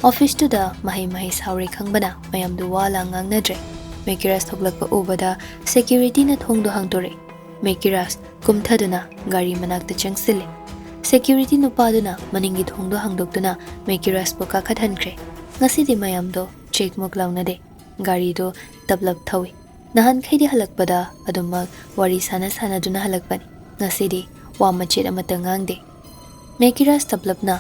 ꯑꯣꯐꯤꯁꯇꯨꯗ ꯃꯍꯩ ꯃꯍꯩ ꯁꯥꯎꯔꯦ ꯈꯪꯕꯅ ꯃꯌꯥꯝꯗꯨ ꯋꯥ ꯂꯥꯡ ꯉꯥꯡꯅꯗ꯭ꯔꯦ꯫ ꯃꯦꯀꯤꯔꯥꯁ ꯊꯣꯛꯂꯛꯄ ꯎꯕꯗ ꯁꯦꯀ꯭ꯌꯨꯔꯤꯇꯤꯅ ꯊꯣꯡꯗꯣ ꯍꯥꯡꯗꯣꯔꯛꯏ꯫ ꯃꯦꯀꯤꯔꯥꯁ ꯀꯨꯝꯊꯗꯨꯅ ꯒꯥꯔꯤ ꯃꯅꯥꯛꯇ ꯆꯪꯁꯤꯜꯂꯦ꯫ ꯁꯦꯀ꯭ꯌꯨꯔꯤꯇꯤ ꯅꯨꯄꯥꯗꯨꯅ ꯃꯅꯤꯡꯒꯤ ꯊꯣꯡꯗꯣ ꯍꯥꯡꯗꯣꯛꯇꯨꯅ ꯃꯦꯀꯤꯔꯥꯁꯄꯨ ꯀꯥꯈꯠꯍꯟꯈ꯭ꯔꯦ꯫ ꯉꯁꯤꯗꯤ ꯃꯌꯥꯝꯗꯣ ꯆꯦꯛꯃꯨꯛ ꯂꯥꯎꯅꯗꯦ꯫ ꯒꯥꯔꯤꯗꯣ ꯇꯞꯂꯞ ꯊꯧꯏ꯫ ꯅꯍꯥꯟꯈꯩꯗꯤ ꯍꯜꯂꯛꯄꯗ ꯑꯗꯨꯃꯛ ꯋꯥꯔꯤ ꯁꯥꯟꯅ ꯁꯥꯟꯅꯗꯨꯅ ꯍꯜꯂꯛꯄꯅꯤ꯫ ꯉꯁꯤꯗꯤ ꯋꯥ ꯃꯆꯦꯠ ꯑꯃꯠꯇ ꯉꯥꯡꯗꯦ꯫ ꯃꯦꯀꯤꯔꯥꯁ ꯇꯞꯂꯞꯅ,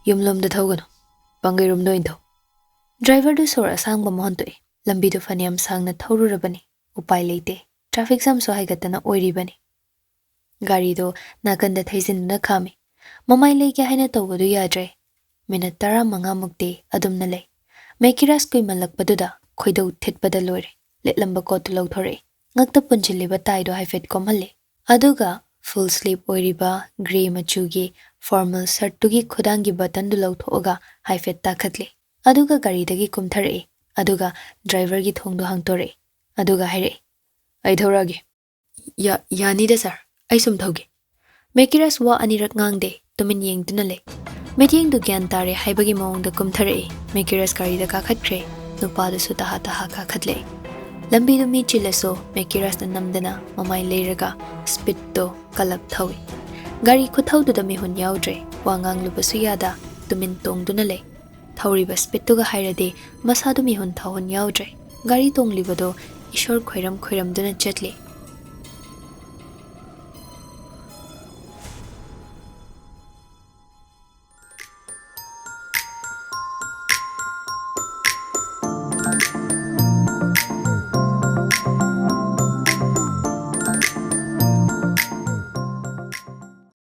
"ꯌꯨꯝꯂꯣꯝꯗ ꯊꯧꯒꯅꯨ, ꯄꯥꯡꯒꯩꯔꯣꯝꯗ ꯑꯣꯏꯅ ꯊꯧ"꯫ ꯗ꯭ꯔꯥꯏꯚꯔꯗꯨ ꯁꯣꯔ ꯑꯁꯥꯡꯕ ꯑꯃ ꯍꯣꯟꯇꯣꯛꯏ꯫ ꯂꯝꯕꯤꯗꯨ ꯐꯅꯌꯥꯝ ꯁꯥꯡꯅ ꯊꯧꯔꯨꯔꯕꯅꯤ, ꯎꯄꯥꯏ ꯂꯩꯇꯦ꯫ ꯇ꯭ꯔꯥꯐꯤꯛ ꯖꯥꯝꯁꯨ ꯍꯥꯏꯒꯠꯇꯅ ꯑꯣꯏꯔꯤꯕꯅꯤ꯫ ꯒꯥꯔꯤꯗꯣ ꯅꯥꯀꯟꯗ ꯊꯩꯖꯤꯟꯗꯨꯅ ꯈꯥꯝꯃꯤ꯫ ꯃꯃꯥꯏ ꯂꯩꯒꯦ ꯍꯥꯏꯅ ꯇꯧꯕꯗꯨ ꯌꯥꯗ꯭ꯔꯦ꯫ ꯃꯤꯅꯠ ꯇꯔꯥꯃꯉꯥꯃꯨꯛꯇꯤ ꯑꯗꯨꯝꯅ ꯂꯩ꯫ ꯃꯦꯀꯤꯔꯥꯁ ꯀꯨꯏꯃꯜꯂꯛꯄꯗꯨꯗ ꯈꯣꯏꯗꯧ ꯊꯤꯠꯄꯗ ꯂꯣꯏꯔꯦ꯫ ꯂꯤꯠꯂꯝꯕ ꯀꯣꯠꯇꯨ ꯂꯧꯊꯣꯔꯛꯏ꯫ ꯉꯛꯇ ꯄꯨꯟꯁꯤꯜꯂꯤꯕ ꯇꯥꯏꯗꯣ ꯍꯥꯏꯐꯦꯠ ꯀꯣꯝꯍꯜꯂꯤ꯫ ꯑꯗꯨꯒ ꯐꯨꯜ ꯁ꯭ꯂꯤꯞ ꯑꯣꯏꯔꯤꯕ ꯒ꯭ꯔꯦ ꯃꯆꯨꯒꯤ ꯐꯣꯔꯃꯦꯜ ꯁꯔꯠꯇꯨꯒꯤ ꯈꯨꯗꯥꯡꯒꯤ ꯕꯇꯟꯗꯨ ꯂꯧꯊꯣꯛꯑꯒ ꯍꯥꯏꯐꯦꯠ ꯇꯥꯈꯠꯂꯤ꯫ ꯑꯗꯨꯒ ꯒꯥꯔꯤꯗꯒꯤ ꯀꯨꯝꯊꯔꯛꯏ꯫ ꯑꯗꯨꯒ ꯗ꯭ꯔꯥꯏꯚꯔꯒꯤ ꯊꯣꯡꯗꯣ ꯍꯥꯡꯇꯣꯔꯛꯏ꯫ ꯑꯗꯨꯒ ꯍꯥꯏꯔꯛꯏ, "ꯑꯩ ꯊꯧꯔꯛꯑꯒꯦ"꯫ "ꯌꯥ-, ꯌꯥꯅꯤꯗ ꯁꯥꯔ, ꯑꯩ ꯁꯨꯝ ꯊꯧꯒꯦ"꯫ ꯃꯦꯀꯤꯔꯥꯁ ꯋꯥ ꯑꯅꯤꯔꯛ ꯉꯥꯡꯗꯦ, ꯇꯨꯃꯤꯟ ꯌꯦꯡꯗꯨꯅ ꯂꯩ꯫ ꯃꯤꯠꯌꯦꯡꯗꯨ ꯒ꯭ꯌꯥꯟ ꯇꯥꯔꯦ ꯍꯥꯏꯕꯒꯤ ꯃꯑꯣꯡꯗ ꯀꯨꯝꯊꯔꯛꯏ꯫ ꯃꯦꯀꯤꯔꯥꯁ ꯒꯥꯔꯤꯗ ꯀꯥꯈꯠꯈ꯭ꯔꯦ꯫ ꯅꯨꯄꯥꯗꯨꯁꯨ ꯇꯍꯥ ꯇꯍꯥ ꯀꯥꯈꯠꯂꯛꯏ꯫ ꯂꯝꯕꯤꯗꯨ ꯃꯤ ꯆꯤꯜꯂꯁꯨ ꯃꯦꯀꯤꯔꯥꯁꯅ ꯅꯝꯗꯅ ꯃꯃꯥꯏ ꯂꯩꯔꯒ ꯁ꯭ꯄꯤꯗꯇꯣ ꯀꯜꯂꯞ ꯊꯧꯏ꯫ ꯒꯥꯔꯤ ꯈꯨꯊꯧꯗꯨꯗ ꯃꯤꯍꯨꯟ ꯌꯥꯎꯗ꯭ꯔꯦ꯫ ꯋꯥ ꯉꯥꯡꯂꯨꯕꯁꯨ ꯌꯥꯗ ꯇꯨꯃꯤꯟ ꯇꯣꯡꯗꯨꯅ ꯂꯩ꯫ ꯊꯧꯔꯤꯕ ꯁ꯭ꯄꯤꯗꯇꯨꯒ ꯍꯥꯏꯔꯗꯤ ꯃꯁꯥꯗꯨ ꯃꯤꯍꯨꯟ ꯊꯥꯍꯨꯟ ꯌꯥꯎꯗ꯭ꯔꯦ꯫ ꯒꯥꯔꯤ ꯇꯣꯡꯂꯤꯕꯗꯣ ꯏꯁꯣꯔ ꯈꯣꯏꯔꯝ ꯈꯣꯏꯔꯝꯗꯨꯅ ꯆꯠꯂꯤ꯫